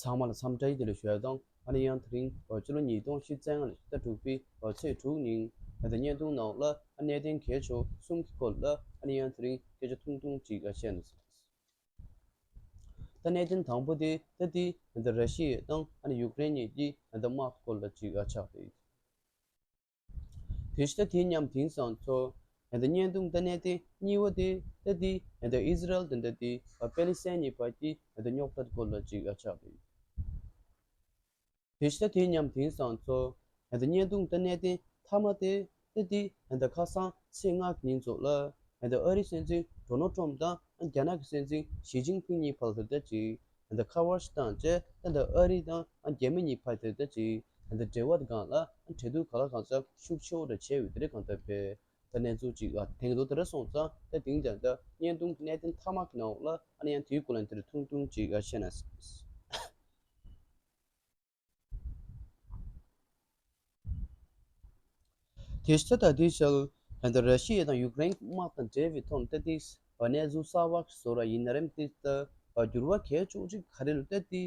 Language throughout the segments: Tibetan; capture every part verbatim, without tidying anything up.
ཚང་མ་ལ་འཚམས་འདྲི་བདེ་ལེགས་ཞུ་ཡ་དང་། ཨ་ནི་ཡང་དེ་རིང་སྤྱི་ལོ་ཉིས་སྟོང་ཉི་ཤུ་རྩ་ལྔ་ལོའི་ཕྱི་ཟླ་དྲུག་པའི་ཚེས་དྲུག་ཉིན་ད་ལྟ་བརྙན་ཐུང་ནང་ལ་ཨ་གནད་དོན་གལ་ཆེ་བ་གསུམ་གྱི་སྐོར་ལ་ཨ་ནི་ཡང་དེ་རིང་སྐད་ཆ་ཐུང་ཐུང་ཅིག་བཤད་ན། ད་གནད་དོན་དང་པོ་དེ་ད་ལྟའི་ད་ལྟ་ར་ཤི་ཡ་དང་ཨ་ནི་ཡུཀ་རེན་གཉིས་ཀྱི་ད་ལྟ་དམག་སྐོར་ལ་ཅིག་ཆགས་ཏེ། དེ་བཞིན་ད་དེ་མཉམ་དེང་སང་ཚོ་ད་ལྟ་བརྙན་ཐུང་ད་གནད་དོན་གཉིས་པ་དེ་ད་ལྟའི་ད་ལྟ་ཨི་ཟི་རལ་དང་ད་ལྟའི་པེ་ལི་སི་ཐན་གཉིས་བར་གྱི་ད་ལྟ་རྙོག་དྲ་སྐོར་ལ་ཅིག་ཆགས་ཏེ། དེ་བཞིན་ད་དེ་མཉམ་དེང་སང་ཚོ་ད་ལྟ་བརྙན་ཐུང་ད་གནད་དོན་མཐའ་མ་དེ་ད་ལྟའི་ད་ལྟ་ཁ་སང་ཚེས་ལྔ་གི་ཉིན་ཚོ་ལ་ད་ལྟ་ཨ་རིའི་སྲིད་འཛིན་ཌོ་ནལ་ཊམ་དང་རྒྱ་ནག་གི་སྲིད་འཛིན་ཞི་ཅིན་ཕིང་གཉིས་བར་དུ་ད་ལྟ་ཅིག་ད་ལྟ་ཁ་པར་ཞིག་བཏང་བྱས་ད་ལྟ་ཨ་རི་དང་རྒྱ་མི་གཉིས་བར་དུ་ད་ལྟ་ཅིག་ད་ལྟ་འབྲེལ་བ་དེ་སྒང་ལ་འབྲེལ་གཏུག་ག་ལ་གང་འཚམ་ཤུགས་ཆེ་བོ་འདྲ་བྱས་ཡོད་དེ་རེད། གང་ལྟར་བས་ད་གནས་ཚུལ་ཅིག་ཨ་དེང་དུ་དེ་འདྲ་སོང་ཙང་ད་དེང་དེང་ད་བརྙན་ཐུང་གནད་དོན་མཐའ་མ་གི་ནང་ལ་ཨ་ནི་ཡང་དེའི་སྐོར་ལ་དེ་འདྲ་ཐུང་ཐུང་ཅིག་ཨ་བཤད་ན། དེ་ལྟ་ད་དེའི་ཞལ་ད་ལྟ་ར་ཤི་ཡ་དང་ཡུཀ་རེན་དམག་དང་འབྲེལ་བའི་ཐོག་ནས་ད་ལྟའི་གནས་ཚུལ་གསར་བ་བཟོ་ར་ཡིན་ན་རེམ། དེ་ལྟ་འགྱུར་བ་གལ་ཆེ་ཤོས་ག་རེ་ལ་ད་ལྟའི་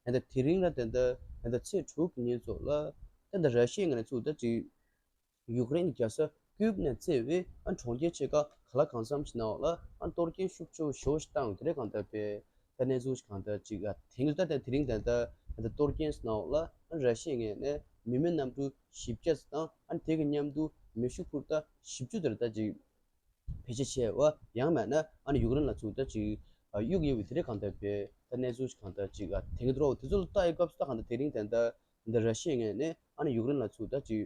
ད་ལྟ་དེ་རིང་ལ་ད་ལྟ་ད་ལྟ་ཚེས་དྲུག་གི་ཉིན་ཚོ་ལ་ད་ལྟ་ར་ཤི་ཡའི་ངོས་ནས་ཚུར་ད་ཅིག་ཡུཀ་རེན་རྒྱལ་ས་ཀིབ་ནས་བརྩིས་པའི་ཨ་གྲོང་ཁྱེར་ཕྱེད་ཀ་ག་ལ་གང་འཚམ་ཞིག་ནང་ལ་ཨ་གཏོར་སྐྱོན་ཤུགས་ཆེ་ཤོས་ཤིག་བཏང་ཡོད་དེ་རེད། གང་ལྟར་བས་ད་གནས་ཚུལ་ཞིག་གང་ལྟར་ཅིག་ཨ་དེང་ལ་ད་ལྟ་དེ་རིང་ད་ལྟ་ད་ལྟ་གཏོར་སྐྱོན་ནང་ལ་ཨ་ར་ཤི་ཡའི་ངོས་ནས་མི་མེད་གནམ་གྲུ་བཞི་བརྒྱ་ཙམ་དང་ཨ་དེ་གི་མཉམ་དུ་མེ་ཤུགས་འཕུར་མདའ་བཞི་བཅུ་དེ་རེད་ད་ཅིག་བེད་སྤྱོད་བྱས་པ་ཡང་མིན་ན་ཨ་ནི་ཡུཀ་རེན་ལ་ཚུར་ད་ཅིག་གཡུག་ཡོད་པའི་དེ་རིང་གང་ལྟར་བས་ད་གནས་ཚུལ་ཞིག་གང་ལྟར་ཅིག་ཨ་དེང་གི་འགྲོ་བ་དེ་ཚོ་ལ་ལྟ་ཡི་སྐབས་སུ་ད་གང་ལྟར་དེ་རིང་ད་ལྟ་ད་ལྟ་ར་ཤི་ཡའི་ངོས་ནས་ཨ་ནི་ཡུཀ་རེན་ལ་ཚུར་ད་ཅིག་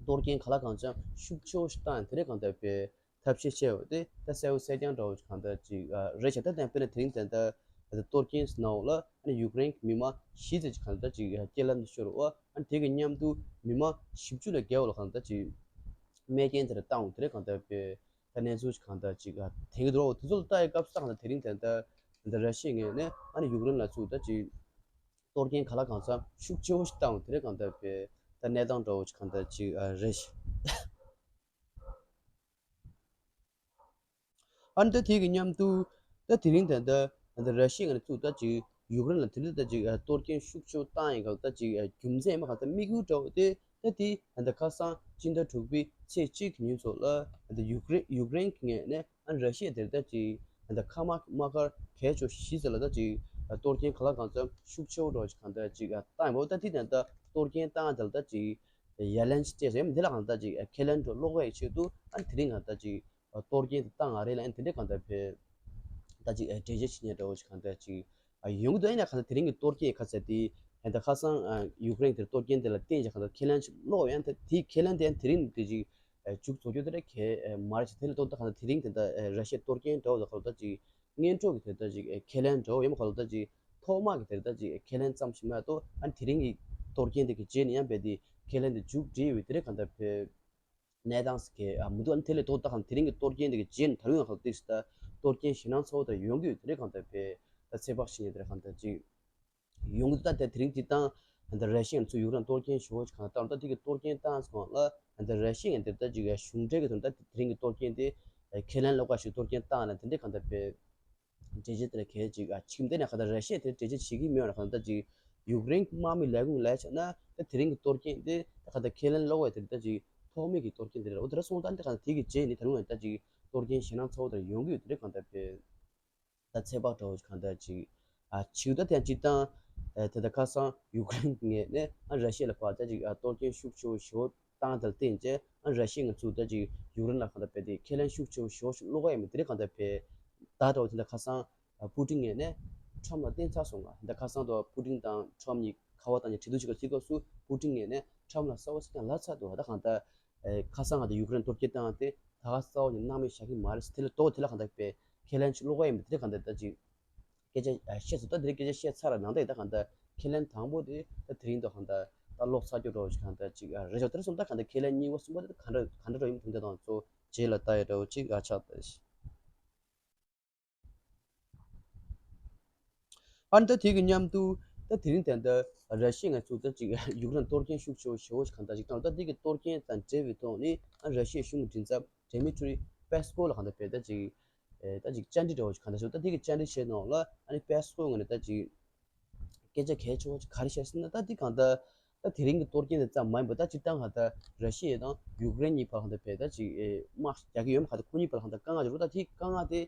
གཏོར་སྐྱོན་ག་ལ་གང་འཚམ་ཤུགས་ཆེ་བོ་ཞིག་བཏང་དེ་རིང་གང་ལྟར་བས་ཐབས་ཤེས་བྱས་པ་དེ་ད་གསལ་བོ་གསལ་རྐྱང་འདྲ་བོ་ཞིག་གང་ལྟར་ཅིག་ཨ་རེད་ཤག་ད་ལྟ་དཔེར་ན་དེ་རིང་ད་ལྟ་ད་ལྟ་གཏོར་སྐྱོན་ནང་ལ་ཨ་ནི་ཡུཀ་རེན་གྱི་མི་མང་བཞི་ཙམ་ཅིག་གང་ལྟར་ཅིག་རྐྱེན་ལམ་དུ་ཤོར་བ། ཨ་ནི་དེ་གི་མཉམ་དུ་མི་མང་བཞི་བཅུ་ལས་བརྒལ་བ་ལ་གང་ལྟར་ཅིག་རྨས་སྐྱོན་དེ་འདྲ་བཏང་བ་དེ་རེད། གང་ལྟར་བས་ད་གནས་ཚུལ་ཞིག་གང་ལྟར་ཅིག་ཨ་དེང་གི་འགྲོ་བ་དེ་ཚོ་ལ་ལྟ་ཡི་སྐབས་སུ་ད་གང་ལྟར་དེ་རིང་ད་ལྟ་ད་ལྟ་ར་ཤི་ཡའི་ངོས་ནས་ཨ་ནི་ཡུཀ་རེན་ལ་ཚུར་ད་ཅིག་གཏོར་སྐྱོན་ག་ལ་གང་འཚམ་ཤུགས་ཆེ་བོ་ཞིག་བཏང་བ་དེ་རེད། གང་ལྟར་བས་ད་གནས་སྟངས་འདྲ་བོ་ཞིག་གང་ལྟར་ཅིག་ཨ་རེད་ཤག་ཨ་ནི་ད་དེ་གི་མཉམ་དུ་ད་དེ་རིང་ད་ལྟ་ད་ལྟ་ར་ཤི་ཡ་ནས་ཚུར་ད་ཅིག་ཡུཀ་རེན་ལ་དེ་འདྲ་ད་ཅིག་ཨ་གཏོར་སྐྱོན་ཤུགས་ཆེ་བོ་བཏང་ཡིན་གང་ལྟར་ཅིག་ཨ་རྒྱུ་མཚན་མ་གང་ལྟར་དམིགས་ཡུལ་འདྲ་བོ་དེ་ད་དེ་ད་ལྟ་ཁ་སང་སྤྱི་ཟླ་དྲུག་པའི་ཚེས་གཅིག་གི་ཉིན་ཚོ་ལ་ད་ལྟ་ཡུཀ་རེན་ཡུཀ་རེན་གྱི་ངོས་ནས་ཨ་ར་ཤི་ཡ་དེར་ད་ཅིག་ད་ལྟ་མཁའ་དམག་དམག་སྒར་གལ་ཆེ་བཞི་ཙམ་ལ་ད་ཅིག་གཏོར་སྐྱོན་ག་ལ་གང་འཚམ་ཤུགས་ཆེ་བོ་འདྲ་བོ་ཞིག་གང་ལྟར་ཅིག་བཏང་ཡོད་པ། ད་དེ་ད་ལྟ་གཏོར་སྐྱོན་བཏང་དེ་ལ་ད་ཅིག་ཡ་ལན་ཅིག་སྤྲད་ཟེར་མི་དེ་ལ་གང་ལྟར་ཅིག་ཁས་ལེན་འགྲོ་ཀློག་པའི་ཆེད་དུ་ཨ་དེ་རིང་གང་ལྟར་ཅིག་གཏོར་སྐྱོན་དེ་བཏང་ང་རེད་ལ། ཨ་དེ་འདྲ་གང་ལྟར་བས་ད་ཅིག་འགྲེལ་བརྗོད་བྱེད་མཁན་འདྲ་བོ་ཞིག་གང་ལྟར་ཅིག་ཡོང་གི་འདུག་ཡིན་ན་གང་ལྟར་དེ་རིང་གི་གཏོར་སྐྱོན་ག་ཚད་དེ་ད་ལྟ་ཁ་སང་ཡུཀ་རེན་དེར་གཏོར་སྐྱོན་དེ་ལ་བརྟེན་ཅིག་གང་ལྟར་ཁས་ལེན་ཅིག་ཀློག་ཡང་ད་དེའི་ཁས་ལེན་དེ་ཡང་དེ་རིང་དེ་ཅིག་མཇུག་རྫོགས་རྒྱུ་དེ་འདྲ་གལ་མ་རེད་ཅིག་དེ་ལས་ལྡོག་ད་གང་ལྟར་དེ་རིང་དེ་ད་ར་ཤི་ཡའི་གཏོར་སྐྱོན་འདྲ་བོ་དང་གང་ལྟར་ཅིག་སྔོན་འགྲོ་གི་དེ་ལྟ་ཅིག་ཨེ་ཁས་ལེན་འདྲ་བོ་ཡང་མ་གང་ལྟ་ཅིག་ཐོག་མ་གི་དེ་ལྟ་ཅིག་ཨེ་ཁས་ལེན་ཙམ་ཞིག་མ་གཏོགས། ཨ་ནི་དེ་རིང་གི་གཏོར་སྐྱོན་དེ་གི་རྗེས་ནས་ཡང་རྦད་དེ་ཁས་ལེན་དེ་མཇུག་སྒྲིལ་བའི་དེ་རིང་གང་ལྟར་བས་གནས་སྟངས་གི་ཨ་མི་འདུག་ཨ་ནི་དེ་ལས་ལྡོག་ད་གང་དེ་རིང་གི་གཏོར་སྐྱོན་དེ་གི་རྗེས་ནས་ད་རུང་ཡང་གང་ལྟ་ཅིག་ད་གཏོར་སྐྱོན་ཞེད་སྣང་ཚ་བོ་དེ་ཡོང་གི་ཡོད། དེ་རིང་གང་ལྟར་བས་ད་ཚོད་དཔག་བྱེད་ཉེན་དེ་རིང་གང་ལྟ་ཅིག་ཡོང་གི་འདུག་ད་དེ་དེ་རིང་དེ་དང་ད་ར་ཤི་ཡ་ཚོ་ཡུཀ་རེན་གཏོར་སྐྱོན་ཞེ་པོ་ཅིག་གང་ལྟར་ད་དེ་གི་གཏོར་སྐྱོན་བཏང་སོང་ལ་ད་ར་ཤི་ཡ་དེ་ལྟ་ཅིག་གཞུང་འབྲེལ་གི་དོན་ད་དེ་རིང་གི་གཏོར་སྐྱོན་དེ་ཁས་ལེན་ལོག་པ་ཞིག་གཏོར་སྐྱོན་བཏང་ལ་དེ་འདྲའི་གང་ལྟར་བས་འགྲེལ་བརྗོད་དེ་ལ་གལ་ཅིག་ཨ་ཕྱིན་དེ་ནས་གང་ལྟར་ར་ཤི་ཡ་དེ་འགྲེལ་བརྗོད་བྱེད་ཀྱི་མེད་པ་གང་ལྟར་ཅིག་ཡུཀ་རེན་དམག་མི་ལས་ཁུངས་ལ་བྱས་ན་ད་དེ་རིང་གི་གཏོར་སྐྱོན་དེ་ད་གང་ལྟར་ཁས་ལེན་ལོག་པ་དེ་ལྟ་ཅིག་ཐོག་མེད་ཀྱི་གཏོར་སྐྱོན་དེ་རེད། འོ་དེ་འདྲ་སོང་ཙང་དེ་གང་ལྟར་དེ་གི་རྗེས་ནས་ད་རུང་ཡང་ད་ཅིག་གཏོར་སྐྱོན་ཞེད་སྣང་ཚ་བོ་དེ་ཡོང་གི་ཡོད། དེ་འདྲའི་གང་ལྟར་བས། ད་ཚོད་དཔག་འདྲ་བོ་ཞིག་གང་ལྟར་ཅིག་ཨ་བྱེད་ཀྱི་འདུག་དེ་ཡང་སྤྱིར་བཏང་ཨ་ད་ལྟ་ཁ་སང་ཡུཀ་རེན་ངོས་ནས་ཨ་ར་ཤི་ཡ་ལ་ཕར་ད་ཅིག་ཨ་གཏོར་སྐྱོན་ཤུགས་ཆེ་བོ་ཞེ་པོ་བཏང་དེ་ལ་བརྟེན་བྱས་ཨ་ར་ཤི་ཡ་ང་ཚོས་ད་ཅིག་ཡུཀ་རེན་ལ་གང་ལྟར་བས་དེ་ཁས་ལེན་ཤུགས་ཆེ་བོ་ཞེ་པོ་ཞིག་ཀློག་གི་ཡོད་མེད་དེ་རིང་གང་ལྟར་བས། ད་འདྲ་བོ་དེ་འདྲ་ཁ་སང་ཨ་པུ་ཏིན་ངོས་ནས་ཁྲམ་ལ་བསྟན་ཚར་སོང་ང་། ད་ཁ་སང་དུ་པུ་ཏིན་དང་ཁྲམ་གཉིས་ཁ་པར་བཏང་ནས་གྲོས་བསྡུར་བྱེད་སྐབས་སུ་པུ་ཏིན་ངོས་ནས་ཁྲམ་ལ་གསལ་པོ་གསལ་རྐྱང་ལབ་ཚར་འདུག་ད་གང་ལྟར་ཨེ་ཁ་སང་ང་ད་ཡུཀ་རེན་གཏོར་སྐྱོན་བཏང་སྟེ་ད་ག་རྩ་བ་ནས་སྣང་མེད་བཞག་གི་མ་རེད། དེ་ལས་ལྡོག་དེ་ལ་གང་ལྟར་བས་ཁས་ལེན་ཅིག་ཀློག་གི་ཡོད་མེད་དེ་གང་ལྟར་ད་ཅིག་སྐད་ཆ་ཨ་བཤད་སོང་། ད་དེ་རིང་སྐད་ཆ་བཤད་ཚར་ལ་ནང་ལྟ་ཡི་ད་གང་ལྟར་ཁས་ལེན་དང་པོ་དེ་ད་དེ་རིང་ད་གང་ལྟར་ད་ཀློག་ཚར་རྒྱུ་འདྲ་བོ་ཞིག་གང་ལྟར་ཅིག་ཨ་རེད་ཤག་དེ་རིང་སོང་ད་གང་ལྟར་ཁས་ལེན་གཉིས་པ་གསུམ་པ་དེ་གང་འདྲ་གང་འདྲ་འདྲ་ཡོད་མེད་དེ་འདྲ་དང་ཚོ་རྗེས་ལ་ལྟ་ཡི་འདྲ་བོ་ཅིག་ཨ་ཆགས་ད་ཤི། ཨ་ནི་ད་དེ་གི་མཉམ་དུ་ད་དེ་རིང་ད་ལྟ་ར་ཤི་ཡ་ང་ཚོ་ད་ཅིག་ཡུཀ་རེན་གཏོར་སྐྱོན་ཤུགས་ཆེ་བོ་ཞེ་པོ་ཞིག་གང་ལྟར་ཅིག་བཏང་། ད་དེ་གི་གཏོར་སྐྱོན་དང་འབྲེལ་བའི་ཐོག་ནས་ཨ་ར་ཤི་ཡའི་གཞུང་གི་མགྲིན་ཚབ་ཌི་མི་ཊི་རི་པེ་སི་ཀོ་ལ་གང་ལྟར་བས་ད་ཅིག་ཨེ་ད་ཅིག་བཅར་འདྲི་འདྲ་བོ་ཞིག་གང་ལྟར་ཞིག་ད་དེ་གི་བཅར་འདྲི་བྱས་ནང་ལ་ཨ་ནི་པེ་སི་ཀོ་ངོས་ནས་ད་ཅིག་ སྐད་ཆ་གལ་ཆེ་བ་ཅིག་ག་རེ་བཤད་ཟེར་ན། ད་འདི་གང་ལྟར་ད་དེ་རིང་གི་གཏོར་སྐྱོན་དེ་ཙམ་མ་ཡིན་པར་ད་སྤྱིར་བཏང་གང་ལྟར་ར་ཤི་ཡ་དང་ཡུཀ་རེན་གཉིས་བར་གང་ལྟར་བས་ད་ཅིག་ཨེ་དམག་རྒྱག་གི་ཡོད་མ། གང་ལྟར་ཁོ་གཉིས་བར་གང་ལྟར་དཀའ་ངལ་ཅིག་རེད། ད་དེ་དཀའ་ངལ་དེ་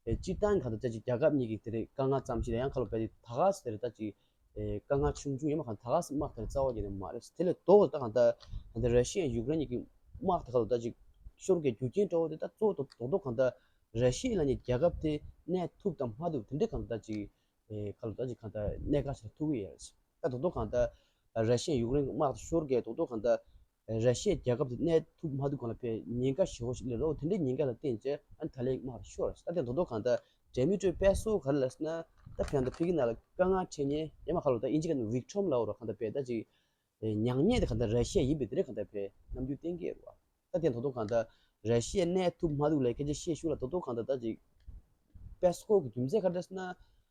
ཨེ་སྤྱིར་བཏང་གང་ལྟར་ད་ཅིག་རྒྱལ་ཁབ་གཉིས་ཀྱི་དེ་རེད་དཀའ་ངལ་ཙམ་ཞིག་རེད། ཡང་ཁ་ལོ་བས་དེ་ད་ག་སེ་དེ་རེད་ད་ཅིག་ཨེ་དཀའ་ངལ་ཆུང་ཆུང་ཡོད་མ། གང་ད་ག་སེ་དམག་དེ་རྩ་བ་ཉིད་ནས་མ་རེད། དེ་ལས་ལྡོག་ད་གང་ལྟར་གང་ལྟར་ར་ཤི་ཡ་ཡུཀ་རེན་གཉིས་ཀྱི་དམག་དེ་ཁ་ལོ་ད་ཅིག་ཤོར་གྱི་རྒྱུ་རྐྱེན་འདྲ་བོ་དེ་ད་གཙོ་བོ་རྡོག་རྡོག་གང་ལྟར་ར་ཤི་ཡ་ལབ་མཁན་རྒྱལ་ཁབ་དེ་གནས་ཐུབ་དང་མ་ཐུབ་དེ་འདྲའི་གང་ལྟར་ད་ཅིག་ཨེ་ཁ་ལོ་ད་ཅིག་གང་ལྟར་གནད་འགག་ཆེ་ཐུག་གི་ཡོད་རེད། ད་རྡོག་རྡོག་གང་ལྟར་ར་ཤི་ཡ་ཡུཀ་རེན་གྱི་དམག་དེ་ཤོར་གྱི་རྡོག་རྡོག་གང་ལྟར་ར་ཤི་ཡ་རྒྱལ་ཁབ་དེ་གནས་ཐུབ་མ་ཐུབ་སྒང་ལ་བས་ཉེན་ཁ་ཞེ་པོ་ཞིག་སླེབས་རེད། འོ་དེ་འདྲའི་ཉེན་ཁ་ལ་བརྟེན་བྱས་ཨ་ནི་ད་ལན་དམག་དེ་ཤོར་རེད། ད་དེ་རྡོག་རྡོག་གང་ལྟར་ཌེ་མི་ཏྲོ་པེ་སོ་ག་རེ་ལབ་ཟེར་ན། ད་ཕན་ད་ཕི་གི་ནང་ལ་དཀའ་ངལ་འཕྲད་མཁན་ཡ་མ་ཁ་ལོ་ད་ཨིན་ཇི་སྐད་ནང་ཝིག་ཊིམ་ལབ་རོ། གང་ལྟར་བས་ད་ཅིག་ཨེ་མྱངས་མཁན་དེ་གང་ལྟར་ར་ཤི་ཡ་ཡིན་པས་དེ་རེད། གང་ལྟར་བས་རྣམ་འགྱུར་བསྟན་གྱི་རེད་བ། ད་དེ་རྡོག་རྡོག་གང་ལྟར་ར་ཤི་ཡ་གནས་ཐུབ་མ་ཐུབ་ལ་སྐད་ཆ་བཤད་ཤུགས་ལ་རྡོག་རྡོག་གང་ལྟར་ད་ཅིག་པེ་སོ་གི་རྒྱུ་མཚན་ག་རེ་རེད་ཟེར་ན།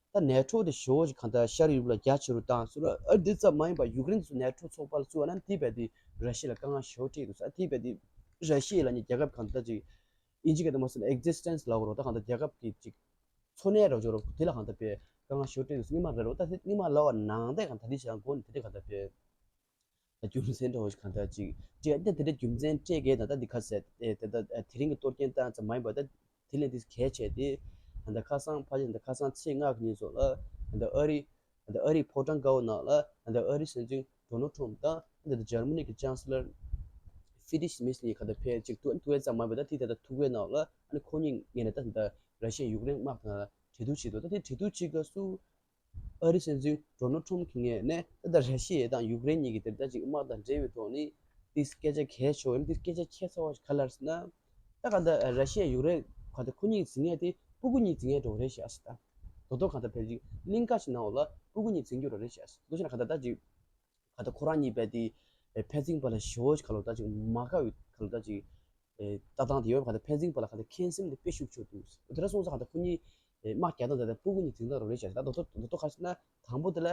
ད་ནེ་ཊོ་དེ་ཞེ་པོ་ཅིག་གང་ལྟར་ཤར་ཡུལ་ལ་རྒྱ་ཆེ་རུ་བཏང་ཟེར་རོ། ཨ་འདི་ཙམ་མ་ཡིན་པར་ཡུཀ་རེན་དེ་ཚོ་ནེ་ཊོ་ཚོགས་པ་ལ་བཙུགས་པ་ན་དེ་བས་དེ་ར་ཤི་ཡ་ལ་དཀའ་ངལ་ཞེ་པོ་འཕྲད་འདུག་ཟེར། ཨ་དེ་བས་དེ་ར་ཤི་ཡ་ལབ་མཁན་རྒྱལ་ཁབ་གང་ལྟར་ཅིག་ཨིན་ཇི་སྐད་དུ་མ་སོང་ན་ཨེག་ཛིས་ཊེན་སི་ལབ་དགོས་རེད། ད་གང་ལྟར་རྒྱལ་ཁབ་ཀྱི་ཅིག་འཚོ་གནས་རོགས་སྐྱོར་རོགས་དེ་ལ་གང་ལྟར་བས་དཀའ་ངལ་ཞེ་པོ་འཕྲད་འདུག་ཟེར་སྔོན་མ་རེད་རོགས། ད་དེ་སྔོན་མ་ལབ་པ་ནང་བསྟན་གང་ལྟར་དེ་བྱས་ན་གོ་ནས་དེ་འདྲ་གང་ལྟར་བས། ད་རྒྱུ་མཚན་འདྲ་བོ་ཞིག་གང་ལྟར་ཅིག་སྤྲད་ད་དེ་འདྲ་རྒྱུ་མཚན་སྤྲད་གས་དང་། ད་འདི་ཁ་ཟེར་ཨེ་ད་ད་དེ་རིང་གི་གཏོར་སྐྱོན་བཏང་ཙམ་མ་ཡིན་པར་ད་དེ་ལས་འདི་གལ་ཆེ་དེ། ད་ད་ཁ་སང་ཕལ་ཆེར་ད་ཁ་སང་ཚེས་ལྔ་གི་ཉིན་སོགས་ལ་ད་ཨ་རི་ད་ཨ་རིའི་ཕོ་བྲང་དཀར་པོ་ནང་ལ་ད་ཨ་རིའི་སྲིད་འཛིན་ཌོ་ནལ་ཊམ་དང་ད་འཇར་མ་ནི་གི་ཅན་སི་ལར་ཧྥི་རི་ཌི་ཡེ་མེརྩ་གཉིས་གང་ལྟར་ཕེབས་ཅིག་ཐུག་ཐུག་ཡས་ཙམ་མ་ཡིན་པར་ད་དེ་ད་ད་ཐུག་པའི་ནང་ལ་ཨ་ནི་ཁོ་གཉིས་ངོས་ནས་ད་ད་ར་ཤི་ཡ་ཡུཀ་རེན་དམག་དང་གྲོས་བསྡུར་བྱས་འདུག་ད་དེ་གྲོས་བསྡུར་བྱེད་སྐབས་སུ། ཨ་རིའི་སྲིད་འཛིན་ཌོ་ནལ་ཊམ་གྱི་ངོས་ནས་ད་ལྟ་ར་ཤི་ཡ་དང་ཡུཀ་རེན་གཉིས་ཀྱི་དེར་ད་ཅིག་དམག་དང་འབྲེལ་བའི་ཐོག་ནས་དེ་སྐད་ཆ་གལ་ཆེ་བ་ཡིན། དེ་སྐད་ཆ་ཁྱད་མཚར་བ་ཞིག་ག་རེ་རེད་ཟེར་ན། ད་གང་ལྟར་ར་ཤི་ཡ་ཡུཀ་རེན་གང་ལྟར་ཁོ་གཉིས་འཛིང་མཁན་དེ་སྤུ་གུ་གཉིས་འཛིང་མཁན་འདྲ་བོ་རེད་ཤག་ཟེར། ད་རྡོག་རྡོག་གང་ལྟར་ཕལ་ཆེར་གླིང་ག་ཞིག་ནང་འོག་ལ་སྤུ་གུ་གཉིས་འཛིང་རྒྱུ་འདྲ་བོ་རེད་ཤག་ཟེར། མདོར་བྱས་ན་གང་ལྟར་ད་ཅིག་གང་ལྟར་ཁོ་རང་གཉིས་བས་དེ་ཕན་ཚུན་བར་ལ་ཞེ་པོ་ཞིག་ག་ལོ་ད་ཅིག་མ་དགའ་བའི་ག་ལོ་ད་ཅིག་ཨེ་ལྟ་སྟངས་དེ་ཡོད་པ་གང་ལྟར་ཕན་ཚུན་བར་ལ་གང་ལྟར་འཁོན་སེམས་དེ་དཔེ་ཤུགས་ཆེ་འདུག་འོ་དེ་འདྲ་སོང་ཙང་གང་ལྟར་ཁོ་གཉིས་ཨེ་དམག་རྒྱག་སྟངས་དེ་ལྟར་སྤུ་གུ་གཉིས་འཛིང་སྟངས་རོ་རེད་ཤག་ད་རྡོག་རྡོག་རྡོག་རྡོག་ག་རེ་ཟེར་ན། དང་པོ་དེ་ལ་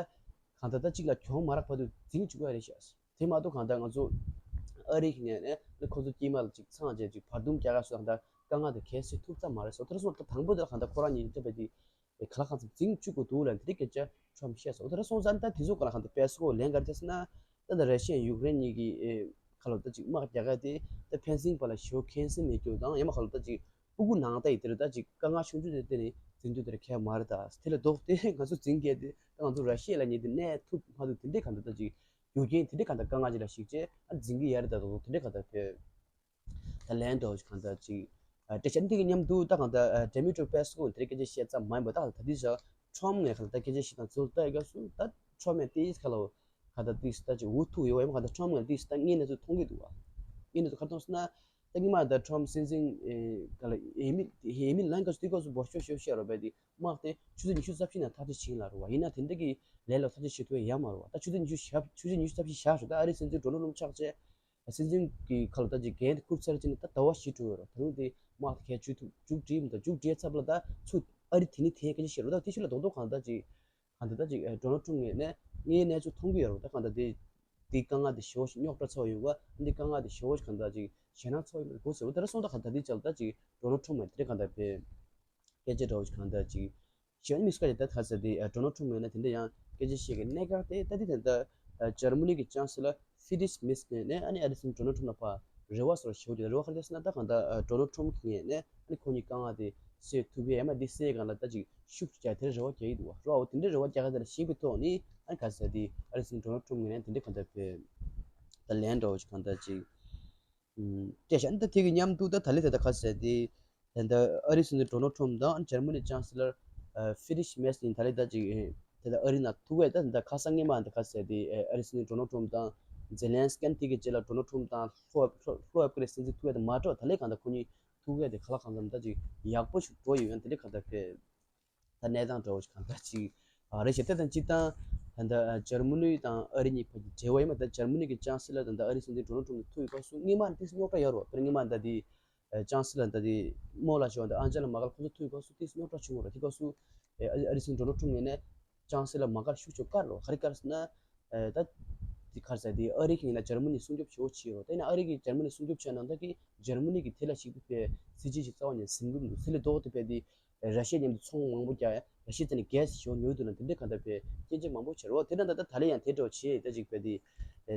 གང་ལྟར་ད་གཅིག་ལ་གྱོང་མ་རག་བར་དུ་འཛིང་བཅུག་པ་རེད་ཤག་དེ་མ་གཏོགས་གང་ལྟར་ང་ཚོ་ཨ་རི་གི་ངོས་ནས་ནི་ཁོ་ཚོ་དཀྱིལ་མ་ལ་ཅིག་ཚང་བྱས་ཅིག་བར་འདུམ་རྒྱག་ག་སོགས་གང་ལྟར་དཀའ་ངལ་དེ་གལ་སྲིད་ཐུག་ས་མ་རེད་ཟེར། འོ་དེ་འདྲ་སོང་ཙང་དང་པོ་དེ་ལ་གང་ལྟར་ཁོ་རང་གཉིས་ལྟ་བུ་དེ་ག་ལ་གང་འཚམ་འཛིང་བཅུག་དགོས་འདུག་ལབ་དེ་འདྲའི་སྐད་ཆ་ཊམ་བཤད་སོང་། འོ་དེ་འདྲ་སོང་ཙང་ད་དེ་ཚོ་ག་ལ་གང་ལྟར་པེ་སོ་ལན་ག་རེ་བྱས་ཟེར་ན། ད་ལྟ་ར་ཤི་ཡ་ཡུཀ་རེན་གཉིས་ཀྱི་ཨེ་ཁ་ལོ་ད་ཅིག་དམག་རྒྱག་ག་དེ་ད་ཕན་ཚུན་བར་ལ་ཞེ་པོ་འཁོན་སེམས་མེད་རྒྱུ་དང་། ཡང་མ་ཁ་ལོ་ད་ཅིག་སྤུ་གུ་ནང་ལྟ་ཡི་དེ་རེད། ད་ཅིག་དཀའ་ངལ་ཆུང་ཆུང་དེ་བརྟེན་ནས་འཛིང་རྒྱུ་དེ་ར་ཁྱད་མ་རེད། ད་དེ་ལས་ལྡོག་སྟེ་ང་ཚོ་འཛིང་གི་དེ་ད་ང་ཚོ་ར་ཤི་ཡ་ལབ་མཁན་དེ་གནས་ཐུབ་མ་ཐུབ་དེ་འདྲའི་གང་ལྟར་ད་ཅིག་རྒྱུ་རྐྱེན་དེ་འདྲའི་གང་ལྟར་དཀའ་ངལ་ཅིག་ལ་གཞིགས་བྱས་ཨ་འཛིང་གི་ཡ་རེད། ད་དོ་དེ་འདྲའི་གང་ལྟར་བས། ད་ལན་འདྲ་བོ་ཞིག་གང་ལྟར་ཅིག་ཨ་སྤྲད་བྱས་འདི་གི་མཉམ་དུ་ད་གང་ལྟར་ཨ་ཌེ་མི་ཏྲོ་པེ་སོ་དེ་རིང་སྐད་ཆ་བཤད་ཙམ་མ་ཡིན་པ། ད་ད་ལྟའི་ཆར་ཊམ་ངས་གང་ལྟར་སྐད་ཆ་བཤད་སྟངས་ཚུར་ལྟ་ཡི་སྐབས་སུ་ད་ཊམ་ཡང་ཏིས་ཁ་ལོ་གང་ལྟར་ཏིས་ད་ཅིག་འུ་ཐུག་ཡོད་པ་ཡིན་པ། གང་ལྟར་ཊམ་ངས་ཏིས་ད་དངོས་གནས་ཚུར་མཐོང་གི་འདུག་བ། དངོས་གནས་ཚུར་ག་རེ་མཐོང་ཟེར་ན། ད་སྔོན་མ་ད་ཊམ་སྲིད་འཛིན་ཨེ་ག་ལ་ཡིན་མིན་ཡིན་མིན་ལན་སྐབས་སུ་དེ་སྐབས་སུ་འབོར་ཤོག་ཤོག་བཤད་རོགས་པས་དེ་དམག་དེ་ཆུ་ཚོད་ཉི་ཤུ་རྩ་བཞི་ནང་མཐའ་བྲལ་བྱེད་ཀྱི་ལ་རེད་བ། ཡིན་ན་དེ་འདྲ་གི་ལས་ལ་མཐའ་བྲལ་བྱེད་ཐུབ་ཡ་ཡོད་མ་རེད་བ། ད་ཆུ་ཚོད་ཉི་ཤུ་ཞག་ཆུ་ཚོད་ཉི་ཤུ་རྩ་བཞི་བཞག་ཞོག་ད་ཨ་རིའི་སྲིད་འཛིན་ཌོ་ནལ་ཊམ་ཆགས་བྱས། སྲིད་འཛིན་གྱི་ཁ་ལོ་ད་ཅིག་འགན་དེ་འཁུར་ཚར་ཕྱིན་ནས་ད་ཟླ་བ་བཞི་འགྲོ་ཡོད་རེད། ད་རུང་དེ་དམག་དེ་གས་མཇུག་མཇུག་སྒྲིལ་མི་འདུག་མཇུག་སྒྲིལ་ཚར་བ་ལ་ད་ཚུར་ཨ་རི་དེ་ནས་དེ་སྐད་ཆ་བཤད་རོགས། ད་དེ་ཕྱི་ལ་རྡོག་རྡོག་གང་ལྟར་ཅིག་གང་ལྟར་ད་ཅིག་ཨ་ཌོ་ནལ་ཊམ་ངོས་ནས་ངའི་གནས་ཚུལ་མཐོང་གི་ཡོད་རེད། ད་གང་ལྟར་དེ་དེ་དཀའ་ངལ་དེ་ཞེ་པོ་ཞིག་རྙོག་དྲ་ཚ་བོ་ཡོད་པ། འདི་དཀའ་ངལ་དེ་ཞེ་པོ་ཞིག་གང་ལྟར་ཅིག་ཞེད་སྣང་ཚ་བོ་ཡོད་པ་དེ་གོ་ཟེར་བ། ད་ར་སོང་ད་གང་ལྟར་དེ་ཅག་ད་ཅིག་ཌོ་ནལ་ཊམ་ངོས་དེ་གང་ལྟར་བས་སྐད་ཆ་འདྲ་བོ་ཞིག་གང་ལྟར་ཅིག་གཞན་མི་སུ་ག་ཡིན་ད་ག་ཟེར་དེ་ཨ་ཌོ་ནལ་ཊམ་ངོས་ནས་དེ་འདྲ་ཡང་སྐད་ཆ་བཤད་ཀྱི་གནད་འགག་དེ་ད་དེ་དེ་ད་ཨ་འཇར་མ་ནི་གི་ཅན་སི་ལར་ཧྥི་རི་ཌི་ཡེ་མེརྩ་ངོས་ནས་ཨ་ནི་ཨ་རིའི་སྲིད་འཛིན་ཌོ་ནལ་ཊམ་ལ་ཕར་རེ་བ་སོར་ཞེ་པོ་ཅིག་རེ་བ་ག་རེ་ཟེར་ན། ད་གང་ལྟར་ཨ་ཌོ་ནལ་ཊམ་གི་ངོས་ནས་ཨ་ནི་ཁོ་གཉིས་དཀའ་ངལ་དེ་སེལ་ཐུབ་པའི་ཡ་མ་དེ་སེལ་སྒང་ལ་ད་ཅིག་ཤུགས་རྒྱག་དེར་རེ་བ་རྒྱག་གི་འདུག་བ། རེ་བ་འོ་དེ་འདྲའི་རེ་བ་རྒྱག་ག་དེ་ལ་ཞིག་པའི་ཐོག་ནས་ཨ་ནི་ག་ཟེར་དེ་ཨ་རིའི་སྲིད་འཛིན་ཌོ་ནལ་ཊམ་ངོས་ནས་དེ་འདྲའི་གང་ལྟར་བས་ད་ལན་འདྲ་བོ་ཞིག་གང་ལྟར་ཅིག་སྤྲད་ཤག་ད་དེ་གི་མཉམ་དུ་ད་ད་ལི་ད་ད་ག་ཟེར་དེ། ད་ཨ་རིའི་སྲིད་འཛིན་ཌོ་ནལ་ཊམ་དང་འཇར་མ་ནི་ཅན་སི་ལར་ཧྥི་རི་ཌི་ཡེ་མེརྩ་ཡིན་ད་ལི་ད་ཅིག་ད་ལྟ་ཨ་རི་ནང་ཐུག་པས། ད་ད་ཁ་སང་སྔོན་མ་ད་ག་ཟེར་དེ་ཨ་རིའི་སྲིད་འཛིན་ཌོ་ནལ་ཊམ་དང་ཛེ་ལན་སི་ཀན་དེ་གི་རྗེས་ལ་ཌོ་ནལ་ཊམ་དང་ལྷོ་ལྷོ་ཨ་ཧྥི་རི་ཀའི་སྲིད་འཛིན་ཐུག་པས། ད་མ་འགྲོ་ད་ལི་གང་ལྟར་ཁོ་གཉིས་ཐུག་པས། དེ་ཁ་ལག་གང་འཚམ་ད་ཅིག་ཡག་པོ་ཞིག་འགྲོ་ཡོད། ཡང་དེ་ལི་གང་ལྟར་ཕེ། ད་གནས་སྟངས་འདྲ་བོ་ཞིག་གང་འདྲ་ཅིག་ཨ་རེད་ཤག་ད་ལྟ་སྤྱིར་བཏང་ད་ལྟ་འཇར་མ་ནི་དང་ཨ་རི་གཉིས་བར་གྱི་འབྲེལ་བ་ཡིན་པ། ད་འཇར་མ་ནི་གི་ཅན་སི་ལར་དང་ད་ཨ་རིའི་སྲིད་འཛིན་ཌོ་ནལ་ཊམ་དེ་ཐུག་ཡོད་སྐབས་སུ་སྔོན་མ་ནས་ཏོག་ཙམ་རྙོག་དྲ་ཡོད་རེད་བ། དཔེར་སྔོན་མ་ད་དེ་ཅན་སི་ལར་ད་དེ་རྨོ་ལགས་ཞུ་བ་ད་ཨན་ཇེ་ལ་མར་ཀེལ་ཁོང་ཚོ་ཐུག་ཡོད་སྐབས་སུ་ཏོག་ཙམ་རྙོག་དྲ་བྱུང་བ་རེད། དེ་སྐབས་སུ་ཨ་རིའི་སྲིད་འཛིན་ཌོ་ནལ་ཊམ་ངོས་ནས་ཅན་སི་ལར་མར་ཀེལ་ཤུགས་ཆེ་བཀར་རོ། ག་རེ་བཀར་ཟེར་ན་ད་དེ་ག་རེ་ཟེར་དེ་ཨ་རི་གི་ངོས་ནས་འཇར་མ་ནི་སྲུང་སྐྱོབ་ཞེ་པོ་བྱས་རོ། ད་ཡིན་ན་ཨ་རི་གིས་འཇར་མ་ནི་སྲུང་སྐྱོབ་བྱས་ན་ད་གི་འཇར་མ་ནི་གི་དེ་ལ་ཞིག་ཏུ་བས་སྲིད་ཇུས་ཤིག་རྩ་བ་ནས་ཟིན་གི་མི་འདུག་དེ་ལས་ལྡོག་སྟེ་བས་དེ། ར་ཤི་ཡ་མཉམ་དུ་ཚོང་མང་པོ་རྒྱག་ཡ། ར་ཤི་ཡ་ཚ་ནས་གྷེ་སི་ཞེ་པོ་ཉོ་འདུག་ན་དེ་འདྲའི་གང་ལྟར་པའི་སྐད་ཆ་མང་པོ་བྱེད་རོགས། དེ་ན་ད་ད་ད་ལེ་ཡང་དེ་འདྲ་བྱེད་ད་ཅིག་པའི་དེ་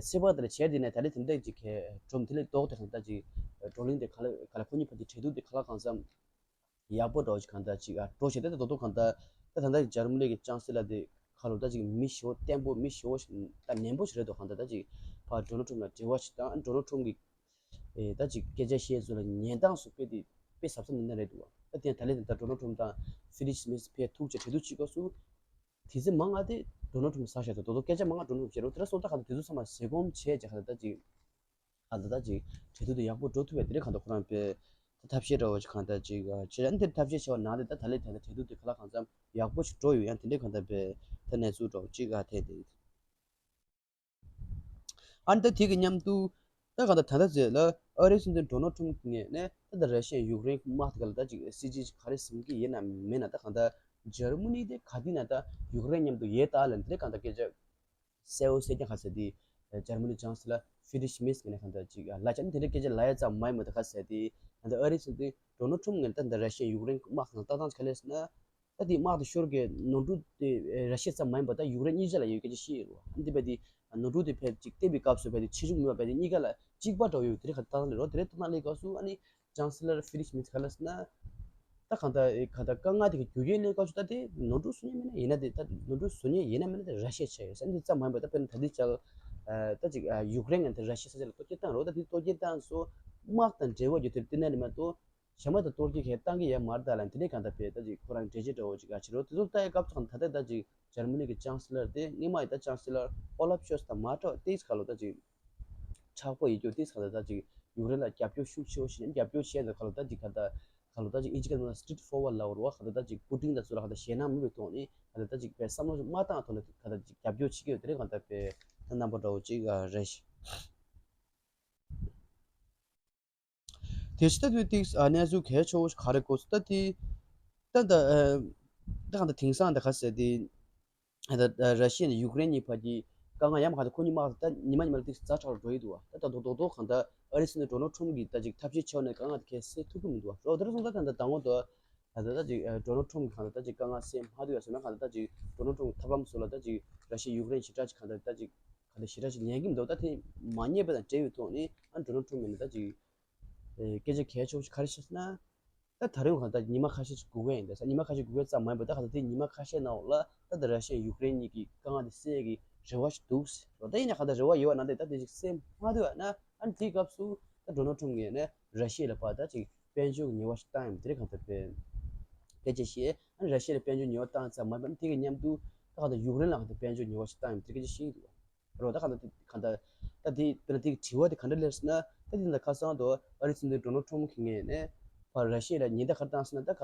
ཚེ་དཔག་དེ་ལ་བྱས་དེ་ན་ད་ལེ་དེ་འདྲ་ཅིག་གི་སྒྲོམ་དེ་ལས་ལྡོག་དེ་གང་ལྟར་ད་ཅིག་བགྲོ་གླེང་དེ་ག་ལ་ག་ལ་ཁོ་གཉིས་བར་གྱི་འབྲེལ་གཏུག་དེ་ག་ལ་གང་འཚམ་ཡག་པོ་འདྲ་བོ་ཅིག་གང་ལྟར་ཅིག་ཨ་འགྲོ་བྱེད་དེ་ད་དོ་དོ་གང་ལྟར་ད་ད་ལྟ་ཇར་མ་ནི་གི་ཅང་སི་ལར་དེ་ག་ལོ་ད་ཅིག་མི་ཞེ་པོ་བརྟན་པོ་མི་ཞེ་པོ་ཞིག་ད་ནན་པོ་ཞིག་རེད་འདུག་གང་ལྟར་ད་ཅིག་ཕར་ཌོ་ནལ་ཊམ་ལ་འབྲེལ་བ་ཞིག་དང་ཌོ་ནལ་ཊམ་གི་ཨེ་ད་ཅིག་སྐད་ཆ་བཤད་ཚུལ་ལ་ཉན་སྟངས་སུ་དཔེ་དེ་དཔེ་གཟབ་གཟབ་མི་སྣ་རེད་འདུག་ད་དེ་ཡང་ད་ལན་ད་ཌོ་ནལ་ཊམ་དང་ཕི་ལིབ་སི་མི་སི་ཕར་ཐུག་བྱས་འབྲེལ་གཏུག་བྱེད་སྐབས་སུ་དེ་ཚེ་མང་ང་དེ་ཌོ་ནལ་ཊམ་ཟ་བཞག་ད་དོ་དོ་སྐད་ཆ་མང་ང་ཌོ་ནལ་ཊམ་བཤད་རོགས། དེ་ལ་སོང་ད་ག་ད་དེ་ཚོ་ཚང་མ་ཟས་སྐོམ་བྱས་བྱས་ག་ད་ད་ཅིག་ག་ད་ད་ཅིག་འབྲེལ་གཏུག་དེ་ཡག་པོ་འགྲོ་ཐུབ་པའི་དེ་རེད་གང་ད་ཁོ་རང་པའི་ཐབས་ཤེས་འདྲ་བོ་ཅིག་གང་ལྟར་ཅིག་ཨ་བྱེད་ཡ་འདིར་ཐབས་ཤེས་བྱས་པ་ནང་དེ་ད་ད་ལས་ད་ལྟ་འབྲེལ་གཏུག་དེ་ག་ལ་གང་འཚམ་ཡག་པོ་ཞིག་འགྲོ་ཡོད་ཡང་དེ་འདྲའི་གང་ལྟར་པའི་ད་གནས་ཚུལ་འདྲ་བོ་ཅིག་ཨ་ཐེ་དེ། ཨ་ནི་ད་དེ་གི་མཉམ་དུ་ད་གང་ལྟར་ད་ལྟ་ཟེར་ལ་ཨ་རིའི་སྲིད་འཛིན་ཌོ་ནལ་ཊམ་གི་ངོས་ནས་ད་ལྟ་ར་ཤི་ཡ་ཡུཀ་རེན་གི་དམག་དེ་ག་ལ་ད་ཅིག་སྲིད་ཇུས་ཅིག་ག་རེ་བཟུང་གི་ཡིན་ན་མེད་ན་ད་གང་ལྟར་འཇར་མ་ནི་དེ་ག་དུས་ན་ད་ཡུཀ་རེན་མཉམ་དུ་ཡོད་ད་ལ་འདི་འདྲའི་གང་ལྟར་སྐད་ཆ། གསལ་བོ་གསལ་རྐྱང་ག་ཟེར་དེ། འཇར་མ་ནི་ཅང་སི་ལར་ཕི་རི་ཤི་མེར་ཟི་ངོས་ནས་གང་ལྟར་ཅིག་ལ་ཅང་དེ་འདྲ་སྐད་ཆ་ལབ་ཡ་ཙམ་མ་ཡིན་པ་དེ་ག་ཟེར་དེ། ད་ལྟ་ཨ་རིའི་སྲིད་འཛིན་ཌོ་ནལ་ཊམ་ངོས་ནས་ད་ལྟ་ར་ཤི་ཡ་ཡུཀ་རེན་དམག་དང་ལྟ་སྟངས་ག་ལེར་ཟེར་ན། ད་དེ་དམག་དེ་ཤོར་གི་ནོར་འཁྲུལ་དེ་ར་ཤི་ཡ་ཙམ་མ་ཡིན་པ་ད་ཡུཀ་རེན་གཉིས་ཆ་ལ་ཡོད་སྐད་ཆ་བཤད་ཡོད་རེད་བ། འདི་བས་དེ་ནོར་འཁྲུལ་དེ་ཕལ་ཅིག་བསྟན་པའི་སྐབས་སུ་ཕལ་དེ་ཆེ་ཆུང་མེད་པ་ཕལ་དེ་གཉིས་ཀ་ལ་གཅིག་པ་འདྲ་བོ་ཡོད་དེ་རེད་ག་ལྟ་སྟངས་ལས་རོགས་དེ་རེད་ལྟ་སྟངས་ལས་སྐབས་སུ་ཨ་ནི། ཅང་སི་ལར་ཕི་རི་ཤི་མེར་ཟི་ག་ལ་ཟེར་ན། ད་གང་ལྟར་གང་ལྟར་དཀའ་ངལ་དེ་གི་རྒྱུ་རྐྱེན་གནས་སྐབས་སུ་ད་དེ་ནོར་འཁྲུལ་བཟོ་མཁན་མིན་ན་ཡིན་ན་དེ་ད་ནོར་འཁྲུལ་བཟོ་མཁན་ཡིན་ན་མིན་ན་དེ་ར་ཤི་ཡ་ཆགས་ཡོད་ཟེར་འདི་ཙམ་མ་ཡིན་པ་ད་དཔེར་ན་ད་ལྟའི་ཆར། ད་ཅིག་ཡུཀ་རེན་ངོས་ནས་ར་ཤི་ཡ་ས་ཆ་ལ་གཏོར་སྐྱོན་བཏང་རོགས། ད་དེ་གཏོར་སྐྱོན་བཏང་སོ། དམག་དང་འབྲེལ་བ་རྒྱུ་དེ་དེ་ནས་ནི་མ་གཏོགས་གཞན་མ་ད་གཏོར་སྐྱོན་གང་བཏང་གི་ཡོད་མ་རེད་ད་ལ་དེ་ནས་གང་ལྟར་བས་ད་ཅིག་ཁོ་རང་འགྲེལ་བཤད་འདྲ་བོ་ཅིག་ག་བྱེད་རོགས་དེ་ཚོ་ལྟ་ཡི་སྐབས་ཚང་ད་ལྟ་ད་ཅིག་འཇར་མ་ནི་གི་ཅང་སི་ལར་དེ་སྔོན་མ་ཡི་ད་ཅང་སི་ལར་ཨོ་ལབ་ཤོལ་ཚ་དང་མ་ཏྲོ་ཏེས་ག་ལོ་ད་ཅིག་མཁྲེགས་པོ་ཡིན་རྒྱུ་དེ་ག་ལ་ད་ཅིག་ཡུཀ་རེན་ལ་རྒྱབ་སྐྱོར་ཤུགས་ཆེ་བོ་ཞིག་རྒྱབ་སྐྱོར་བྱས་ནས་ག་ལ་ད་ཅིག་ག་ད་ག་ལ་ད་ཅིག་ཨིན་ཇི་སྐད་ནང་ལ་སི་ཊེ་ཊི་ཕོར་ཝར་ལབ་རོགས། ག་ལ་ད་ཅིག་པུ་ཏིན་དང་ཚུར་ལ་ག་ད་ཞེད་སྣང་མེད་པའི་ཐོག་ནས་ག་ལ་ད་ཅིག་པའི་བསམ་བློ་ཞིག་མ་བཏང་ཐོག་ནས་ག་ད་ཅིག་རྒྱབ་སྐྱོར་བྱེད་ཀྱི་ཡོད་དེ་རེད་གང་ལྟར་པའི་ད་རྣམ་པ་འདྲ་བོ་ཅིག་རེད་ཤག་དེ་ཕྱི་ད་དུས་ཏིག་གནས་ཚུལ་གལ་ཆེ་བོ་ཞིག་ག་རེ་གོ་སོང་ད་དེ་ད་ད་ད་གང་ལྟར་དེང་སང་ད་ག་ཟེར་དེ། ད་ར་ཤི་ཡ་ནས་ཡུཀ་རེན་གཉིས་བར་གྱི་དཀའ་ངལ་ཡང་མ་གང་ལྟར་ཁོ་གཉིས་དམག་ད་ཉི་མ་ཉི་མ་ལ་ཏིག་ཛ་དྲག་རུ་འགྲོ་ཡི་འདུག་བ། ད་ད་རྡོག་རྡོག་རྡོག་གང་ལྟར་ཨ་རིའི་སྲིད་འཛིན་ཌོ་ནལ་ཊམ་གྱིས་ད་ཅིག་ཐབས་ཤེས་བྱས་ནས་དཀའ་ངལ་དེ་གས་སེལ་ཐུབ་ཀྱི་མི་འདུག་བ། རོགས་དེ་རུ་སོང་ད་ད་ད་ད་ངོ་ད་ད་ད་ཅིག་ཌོ་ནལ་ཊམ་གྱིས་གང་ལྟར་ད་ཅིག་དཀའ་ངལ་སེལ་མ་ཐུབ་ཡ་སོང་ན་གང་ལྟར་ད་ཅིག་ཌོ་ནལ་ཊམ་གྱི་ཐབས་ལམ་སོགས་ལ་ད་ཅིག་ར་ཤི་ཡ་ཡུཀ་རེན་ཞེ་དྲག་ཅིག་གང་ལྟར་ད་ཅིག་གང་ལྟར་ཞེ་དྲག་ཅིག་ཉན་གྱི་མི་འདུག་ད་དེ་མ་ཉན་པ་དང་འབྲེལ་བའི་ཐོག་ནས་ཨ་ཌོ་ནལ་ཊམ་ཡིན་ན་ད་ཅིག་སྐད་ཆ་གལ་ཆེ་བོ་ཞིག་ག་རེ་བཤད་ཟེར་ན། ད་ད་རུང་གང་ལྟར་ཉི་མ་ཁ་ཤས་ཤིག་སྒུག་གི་ཡིན། ད་ས་ཉི་མ་ཁ་ཤས་སྒུག་གི་ཙམ་མ་ཡིན་པར་ད་གང་ལྟར་དེ་ཉི་མ་ཁ་ཤས་ནང་ལ་ད་ལྟ་ར་ཤི་ཡ་ཡུཀ་རེན་གཉིས་ཀྱི་དཀའ་ངལ་དེ་སེལ་གྱི་རེ་བ་ཞིག་འདུག་ཟེར་རོ། ད་ཡིན་ན་གང་ལྟར་རེ་བ་ཡོད་པ་ནང་དེ་ད་དེ་ཞིག་སེལ་མ་ཐུབ་པ་ན་ཨ་ནི་དེའི་སྐབས་སུ་ད་ཌོ་ནལ་ཊམ་ངོས་ནས་ར་ཤི་ཡ་ལ་ཕར་ད་ཅིག་དཔལ་འབྱོར་གྱི་ཉེས་པ་ཞིག་བཏང་ཡིན་པ་དེ་རེད་གང་ལྟར་པའི་སྐད་ཆ་བཤད། ཨ་ནི་ར་ཤི་ཡ་ལ་དཔལ་འབྱོར་ཉེས་པ་བཏང་ཙམ་མ་ཡིན་པར་ཨ་ནི་དེ་གི་མཉམ་དུ་ད་གང་ལྟར་ཡུཀ་རེན་ལ་གང་ལྟར་དཔལ་འབྱོར་ཉེས་པ་ཞིག་བཏང་ཡིན་པ་དེ་སྐད་ཆ་བཤད་ཀྱི་འདུག་རོ། ད་གང་ལྟར་གང་ལྟར་ད་དེ་དཔེར་ན་དེ་དྲི་བ་དེ་ག་འདྲ་སླེབས་ཟེར་ན། ད་དེ་འདི་ཁ་སང་དུ་ཨ་རིའི་སྲིད་འཛིན་ཌོ་ནལ་ཊམ་གྱི་ངོས་ནས་ཕར་ར་ཤི་ཡ་ལ་ཉེན་བརྡ་ག་རེ་བཏང་ཟེར་ན། ད་ག་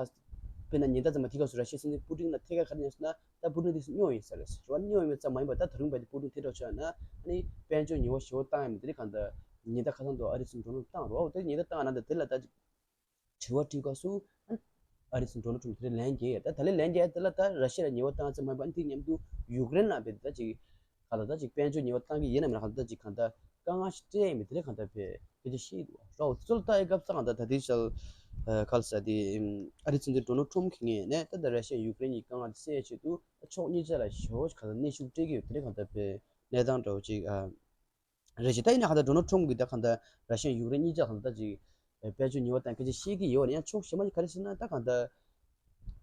དཔེར་ན་ཉེན་བརྡ་ཙམ་མ་དེ་སྐབས་སུ་ར་ཤི་ཡའི་སྲིད་འཛིན་པུ་ཏིན་ལ་ཐད་ཀར་ག་རེ་ཉན་ཟེར་ན། ད་པུ་ཏིན་དེ་སྨྱོ་ཡིན་ཟེར་རེད་ཟེར་བ། སྨྱོ་ཡིན་པ་ཙམ་མ་ཡིན་པར་ད་ད་རུང་བས་དེ་པུ་ཏིན་དེ་འདྲ་ཆགས་ན་ཨ་ནི་དཔལ་འབྱོར་ཉེས་པ་ཞེ་པོ་བཏང་ཡ་མི་དེ་རེད་གང་ལྟར་ཉེན་བརྡ་ཁ་སང་དུ་ཨ་རིའི་སྲིད་འཛིན་ཌོ་ནལ་ཊམ་བཏང་རོགས། དེ་ཉེན་བརྡ་བཏང་ན་ད་དེ་ལ་ད་ཅིག་དྲི་བ་དྲིས་སྐབས་སུ་ཨ་རིའི་སྲིད་འཛིན་ཌོ་ནལ་ཊམ་དེ་རིང་ལན་རྒྱག་ཡ། ད་ད་ལན་ལན་རྒྱག་ཡ་དེ་ལ་ད་ར་ཤི་ཡ་ལ་ཉེས་པ་བཏང་ཙམ་མ་ཡིན་པར་ཨ་ནི་དེ་མཉམ་དུ་ཡུཀ་རེན་ལ་བས་ད་ཅིག་ག་ལ་ད་ཅིག་དཔལ་འབྱོར་ཉེས་པ་བཏང་གི་ཡིན་ནམ་མིན་ན་ག་ལ་ད་ཅིག་གང་ལྟར་དཀའ་ངལ་ཞིག་སྤྲད་ཡིན་མིན་དེ་རིང་གང་ལྟར་བས་སྐད་ཆ་བཤད་ཀྱི་འདུག་བ། རོགས་ཚོ་ལ་ལྟ་ཡི་སྐབས་སུ་གང་ལྟར་ད་ལྟའི་ཆར་ག་ལ་ཟེར་དེ་ཨ་རིའི་སྲིད་འཛིན་ཌོ་ནལ་ཊམ་གྱི་ངོས་ནས་ད་ལྟ་ར་ཤི་ཡ་ཡུཀ་རེན་གྱི་དཀའ་ངལ་དེ་སེལ་ཡ་ཆེད་དུ་ད་ཕྱོགས་གཉིས་ཆ་ལ་ཞེ་པོ་ཞིག་གང་ལྟར་གནོན་ཤུགས་སྤྲད་ཀྱི་ཡོད་དེ་རིང་གང་ལྟར་བས་གནས་སྟངས་འདྲ་བོ་ཅིག་ཨ། རེད་ཅེ། ད་ཡིན་ན་གང་ལྟར་ཌོ་ནལ་ཊམ་གྱིས་ད་གང་ལྟར་ར་ཤི་ཡ་ཡུཀ་རེན་གཉིས་ཆ་གང་ལྟར་ཅིག་དཔལ་འབྱོར་ཉེས་པ་དང་སྐད་ཆ་བཤད་ཀྱི་ཡོད་ནས་ཡང་ཕྱོགས་གཞན་མ་ཞིག་ག་རེ་ཟེར་ན། ད་གང་ལྟར་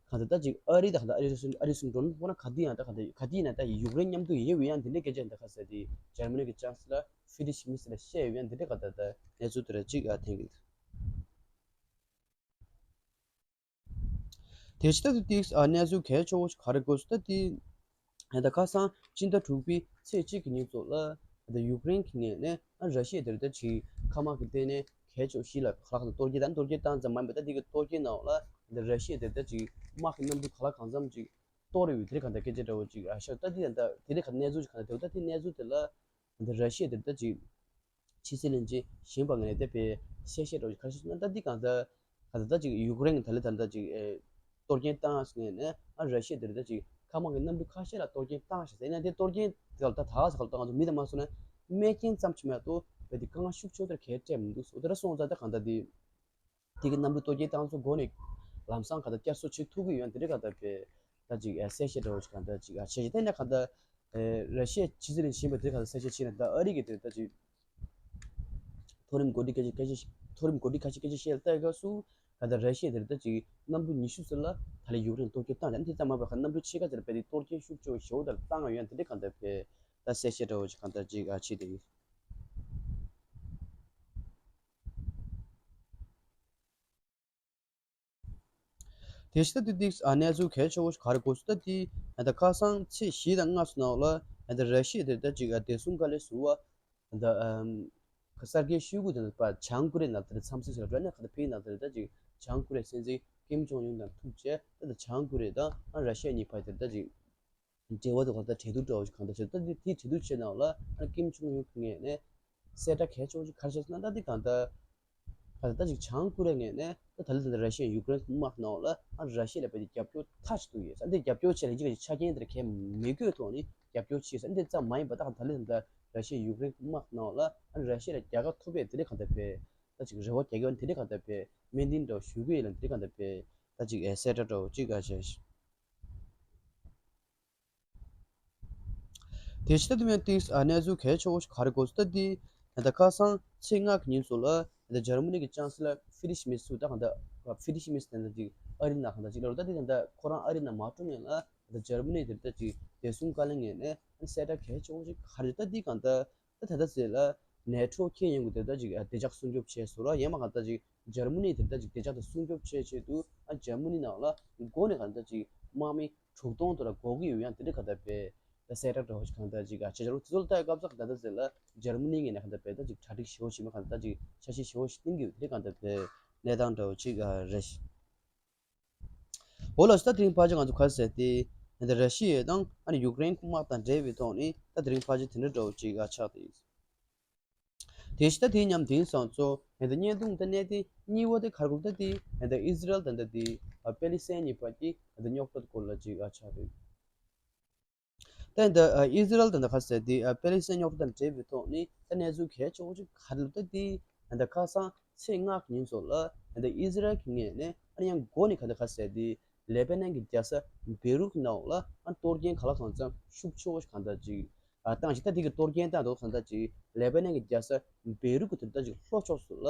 གང་ལྟར་ད་ཅིག་ཨ་རི་ད་གང་ལྟར་ཨ་རི་སུན་ཨ་རི་སུན་ཌོ་ནལ་ཁོ་ན་ག་དུས་ཡང་ད་གང་ལྟར་ག་དུས་ཡིན་ན་ད་ཡུཀ་རེན་མཉམ་དུ་ཡོད་ཡོད་ཡང་འདི་འདྲའི་སྐད་ཆ་ད་ག་ཟེར་དེ་འཇར་མ་ནི་གི་ཅང་སི་ལར་ཕི་རི་ཤི་མེར་ཟི་ལ་བཤད་ཡོད་ཡང་འདི་འདྲའི་གང་ལྟར་ད་གནས་ཚུལ་དེ་འདྲ་ཅིག་ཨ་ཐོན་གྱི་འདུག་དེ་ཕྱི་ད་དུ་ཏིག་ཨ་གནས་ཚུལ་གལ་ཆེ་བོ་ཞིག་ག་རེ་དགོས་སུ་ད་དེ་ད་ཁ་སང་སྤྱི་ཟླ་དྲུག་པའི་ཚེས་གཅིག་གི་ཉིན་ཚོ་ལ་ད་ཡུཀ་རེན་གྱི་ངོས་ནས་ཨ་ར་ཤི་ཡ་དེར་ད་ཅིག་མཁའ་དམག་གི་སྟེང་ནས་གལ་ཆེ་བོ་ཞིག་ལ་ཁ་ལག་ཏུ་གཏོར་སྐྱོན་དང་གཏོར་སྐྱོན་བཏང་ཙམ་མ་ཡིན་པར་ད་དེ་གི་གཏོར་སྐྱོན་ནང་ལ་ད་ར་ཤི་ཡ་དེར་ད་ཅིག་དམག་གི་གནམ་གྲུ་ག་ལ་གང་འཚམ་ཅིག་གཏོར་ཡོད་དེ་ག་ད་སྐད་ཆ་འདྲ་བོ་ཅིག་ཨ་ཤ་ད་དེ་ད་དེ་ག་གནས་ཚུལ་ཅིག་ག་ད་དེ་ད་དེ་གནས་ཚུལ་དེ་ལ། འདི་ར་ཤི་ཡ་དེ་ད་ཅིག་ཕྱི་སྲིད་བློན་ཆེན་གཞོན་པ་ངོས་ནས་དེ་བས་གསལ་བཤད་འདྲ་བོ་ཞིག་ག་རེ་ཞུས་ན། ད་འདི་གང་ལྟར་གང་ལྟར་ད་ཅིག་ཡུཀ་རེན་གྱི་ད་ལི་ད་ལྟ་ཅིག་ཨེ་གཏོར་སྐྱོན་བཏང་ཟེར་ནས་ཨ་ར་ཤི་ཡ་དེ་ད་ཅིག་མཁའ་དམག་གི་གནམ་གྲུ་ཁ་ཤས་ལ་གཏོར་སྐྱོན་བཏང་ཞེས་ཟེར་ན། དེ་གཏོར་སྐྱོན་དེ་ག་ལ་ད་ད་ཟེར་ག་ལ་ད་ང་ཚོ་མི་དང་མ་སོང་ན་རྨས་སྐྱོན་ཙམ་ཞིག་མ་གཏོགས་བས་དེ་དཀའ་ངལ་ཤུགས་ཆེ་དེར་གལ་སྤྲད་མི་འདུག་ཟེར། དེ་འདྲ་སོང་ཙང་ད་གང་ལྟར་དེ། དེ་གི་གནམ་གྲུ་གཏོར་སྐྱོན་བཏང་ཚུལ་འགོ་ནས་ ལམ་སང་གང་ལྟར་བསྐྱར་གསོ་བྱེད་ཐུབ་ཀྱི་ཡོད་ན་དེ་འདྲའི་གང་ལྟར་བས་ད་ཅིག་ཨ་གསལ་བཤད་འདྲ་བོ་ཅིག་གང་ལྟར་ཅིག་ཨ་བྱས་ཤིང་། དེ་ནས་གང་ལྟར་ཨ་ར་ཤི་ཡའི་ཕྱི་སྲིད་བློན་ཆེན་པ་དེ་གང་ལྟར་གསལ་བཤད་བྱས་ན། ད་ཨ་རི་གི་དེ་ད་ཅིག་མཐོ་རིམ་འགོ་ཁྲིད་ཁ་ཤས་སྐད་ཆ་མཐོ་རིམ་འགོ་ཁྲིད་ཁ་ཤས་སྐད་ཆ་བཤད་ལ་ལྟ་སྐབས་སུ། གང་ལྟར་ར་ཤི་ཡ་དེ་ད་ཅིག་གནམ་གྲུ་ཉི་ཤུ་ཙམ་ལ་ད་ལན་ཡུཀ་རེན་གཏོར་སྐྱོན་བཏང་ཡང་དེ་ཙམ་མ་ཡིན་པར་གནམ་གྲུ་ཕྱེད་ཀ་ཙམ་རྦད་དེ་གཏོར་སྐྱོན་ཤུགས་ཆེ་བ་ཞེ་པོ་ཅིག་བཏང་ཡོད་ན་དེ་འདྲའི་གང་ལྟར་བས་ད་གསལ་བཤད་འདྲ་བོ་ཅིག་གང་ལྟར་ཅིག་ཨ་བྱས་ཏེ། དེ་བཞིན་ད་དེ་དེ་ཨ་གནས་ཚུལ་གལ་ཆེ་བོ་ཞིག་ག་རེ་གོ་སོང་ད་དེ་ཨ་ད་ཁ་སང་ཚེས་བཞི་དང་ལྔ་སོགས་ནང་ལ་ཨ་ད་ར་ཤི་ཡ་དེ་ད་ཅིག་ཨ་བདེ་སྲུང་བཀའ་བློན་ཟུར་པ་ཨ་ད་ཨམ་གསར་འགོད་ཤོག་གུ་དེ་ད་པ་བྱང་ཀོ་རི་ཡའི་ནང་དེར་འཚམས་གཟིགས་བྱས་ལ་འགྲོ་ནས་ག་ད་ཕེབས་ནང་དེར་ད་ཅིག་བྱང་ཀོ་རི་ཡའི་སྲིད་འཛིན་ཀིམ་ཇོང་ཡུན་དང་ཐུག་བྱས། ད་ད་བྱང་ཀོ་རི་ཡ་དང་ཨ་ར་ཤི་ཡ་གཉིས་བར་དེར་ད་ཅིག་འབྲེལ་བ་དེ་ག་ད་གྲོས་བསྡུར་འདྲ་བོ་ཞིག་གང་ད་བྱས། ད་དེ་དེའི་གྲོས་བསྡུར་བྱས་ནང་ལ་ཨ་ཀིམ་ཇོང་ཡུན་གྱི་ངོས་ནས་གསལ་བསྒྲགས་གལ་ཆེ་བོ་ཞིག་ག་རེ་བྱས་སོང་ན། ད་དེ་གང་ལྟར་ག་ད་ད་ཅིག་བྱང་ཀོ་རི་ཡའི་ངོས་ནས་ད་ད་ལྟ་དེ་ར་ཤི་ཡ་ཡུཀ་རེན་དམག་ནང་ལ་ཨ་ར་ཤི་ཡ་ལ་རྦད་དེ་རྒྱབ་སྐྱོར་མཐའ་གཅིག་ཏུ་ཡོད་ས། འདི་རྒྱབ་སྐྱོར་བྱས་ལ་ཡིན་གཅིག་གི་ཆ་རྐྱེན་དེར་གལ་མི་དགོས་ཐོག་ནས་རྒྱབ་སྐྱོར་བྱས་ས། འདི་ཙམ་མ་ཡིན་པ་ད་ད་ལྟ་ད་ར་ཤི་ཡ་ཡུཀ་རེན་དམག་ནང་ལ་ཨ་ར་ཤི་ཡ་ལ་རྒྱལ་ཁ་ཐོབ་པའི་དེ་འདྲའི་གང་ལྟར་བས་ད་ཅིག་རེ་བ་རྒྱག་གི་ཡོད་ན་དེ་འདྲའི་གང་ལྟར་བས་སྨོན་འདུན་འདྲ་བོ་ཞུ་གི་ཡོད་ལ་དེ་འདྲའི་གང་ལྟར་བས་ད་ཅིག་ཨེ་གསལ་བསྒྲགས་འདྲ་བོ་ཅིག་ཨ་བྱས། དེ་བཞིན་ད་དུ་མའི་ཏིག་ཨ་གནས་ཚུལ་གལ་ཆེ་བོ་ཞིག་ག་རེ་གོ་སོང་ད་དེ་ད་ཁ་སང་ཚེས་ལྔ་གི་ཉིན་སོགས་ལ་ད་འཇར་མ་ནི་གི་ཅང་སི་ལར་ཧྥི་རི་ཤི་མེར་ཟུར་ད་གང་ད་ཧྥི་རི་ཤི་མེར་ཟུར་ད་ད་ཅིག་ཨ་རི་ནང་གང་ད་ཅིག་ལ་རུ་ད་དེ་ད་ཁོ་རང་ཨ་རི་ནང་མ་འགྲོ་སྔོན་ལ་ད་འཇར་མ་ནི་དེར་ད་ཅིག་བདེ་སྲུང་བཀའ་བློན་ངོས་ནས་གསལ་བསྒྲགས་གལ་ཆེ་བོ་ཞིག་ག་རེ་ད་དེ་གང་ད། ད་ད་ལྟ་ཟེར་ལ་ནེ་ཊོ་ཁེ་ཡོང་གི་དེ་ལྟ་ཅིག་བདེ་འཇགས་སྲུང་སྐྱོབ་བྱས་སོ་ར། ཡང་མ་གང་ལྟ་ཅིག་འཇར་མ་ནི་དེ་ལྟ་ཅིག་བདེ་འཇགས་དང་སྲུང་སྐྱོབ་བྱས་ཆེད་དུ་ཨ་འཇར་མ་ནི་ནང་ལ་འགོ་ནས་གང་ལྟ་ཅིག་དམག་མི་དྲུག་སྟོང་དུ་ལ་འགོག་གི་ཡོད། ཡང་དེ་འདྲ་གང་ལྟ་བས་ད་གསལ་བསྒྲགས་འདྲ་བོ་ཞིག་གང་ལྟ་ཅིག་ཨ་བྱས་ཆ་རུ་དེ་ཚོ་ལ་ལྟ་ཡ་སྐབས་སུ་གང་ལྟ་ཟེར་ལ་འཇར་མ་ནི་ངོས་ནས་གང་ལྟ་བས་ད་ཅིག་གྲ་སྒྲིག་ཞེ་པོ་ཞིག་མ་གང་ལྟ་ཅིག་འཆར་གཞི་ཞེ་པོ་ཞིག་བཏིང་གི་ཡོད། དེ་འདྲ་གང་ལྟ་བས་གནས་སྟངས་འདྲ་བོ་ཅིག་ཨ་རེད། འོ་ལགས་སོ། ད་དེ་རིང་ཕལ་ཆེར་ང་ཚོ་ག་རེ་ཟེར་ཏེ་ད་ར་ཤི་ཡ་དང་ཨ་ནི་ཡུཀ་རེན་དམག་དང་འབྲེལ་བའི་ཐོག་ནས་ད་དེ་རིང་ཕལ་ཆེར་དེ་འདྲ་འདྲ་བོ་ཅིག་ཨ་ཆགས་ཏེ་ཡིན། དེ་བཞིན་ད་དེའི་མཉམ་དེང་སང་ཚོ་ད་བརྙན་ཐུང་ད་གནད་དོན་གཉིས་པ་དེ་ག་རེ་གོ་ད་དེ་ད་ཨི་ཟི་རལ་དང་ད་དེ་པེ་ལི་སི་ཐན་གཉིས་བར་གྱི་ད་རྙོག་དྲ་སྐོར་ལ་ཅིག་ཨ་ཆགས་རེད། ད་ད་ཨི་ཟི་རལ་དང་ད་ག་ཟེར་དེ་པེ་ལི་སི་ཐན་རྙོག་དྲ་དང་འབྲེལ་བའི་ཐོག་ནས་ད་གནས་ཚུལ་གལ་ཆེ་བོ་ཅིག་ག་རེ་ལབ་ད་དེ་ད་ཁ་སང་ཚེས་ལྔ་གི་ཉིན་ཚོ་ལ་ད་ཨི་ཟི་རལ་གྱི་ངོས་ནས་ཨ་ནི་ཡང་འགོ་ནས་ག་ད་ག་ཟེར་དེ་ལེ་པ་ནན་གྱི་རྒྱལ་ས་བེ་རུག་གི་ནང་ལ་ཨ་གཏོར་སྐྱོན་ག་ལ་གང་འཚམ་ཤུགས་ཆེ་བོ་ཞིག་གང་ད་ཅིག་ཨ་བཏང་ཞིང་། ད་དེ་གི་གཏོར་སྐྱོན་བཏང་འདུག་གང་ལྟར་ཅིག་ལེ་པ་ནན་གྱི་རྒྱལ་ས་བེ་རུག་གི་དེར་ད་ཅིག་ལྷོ་ཕྱོགས་སུ་ལ་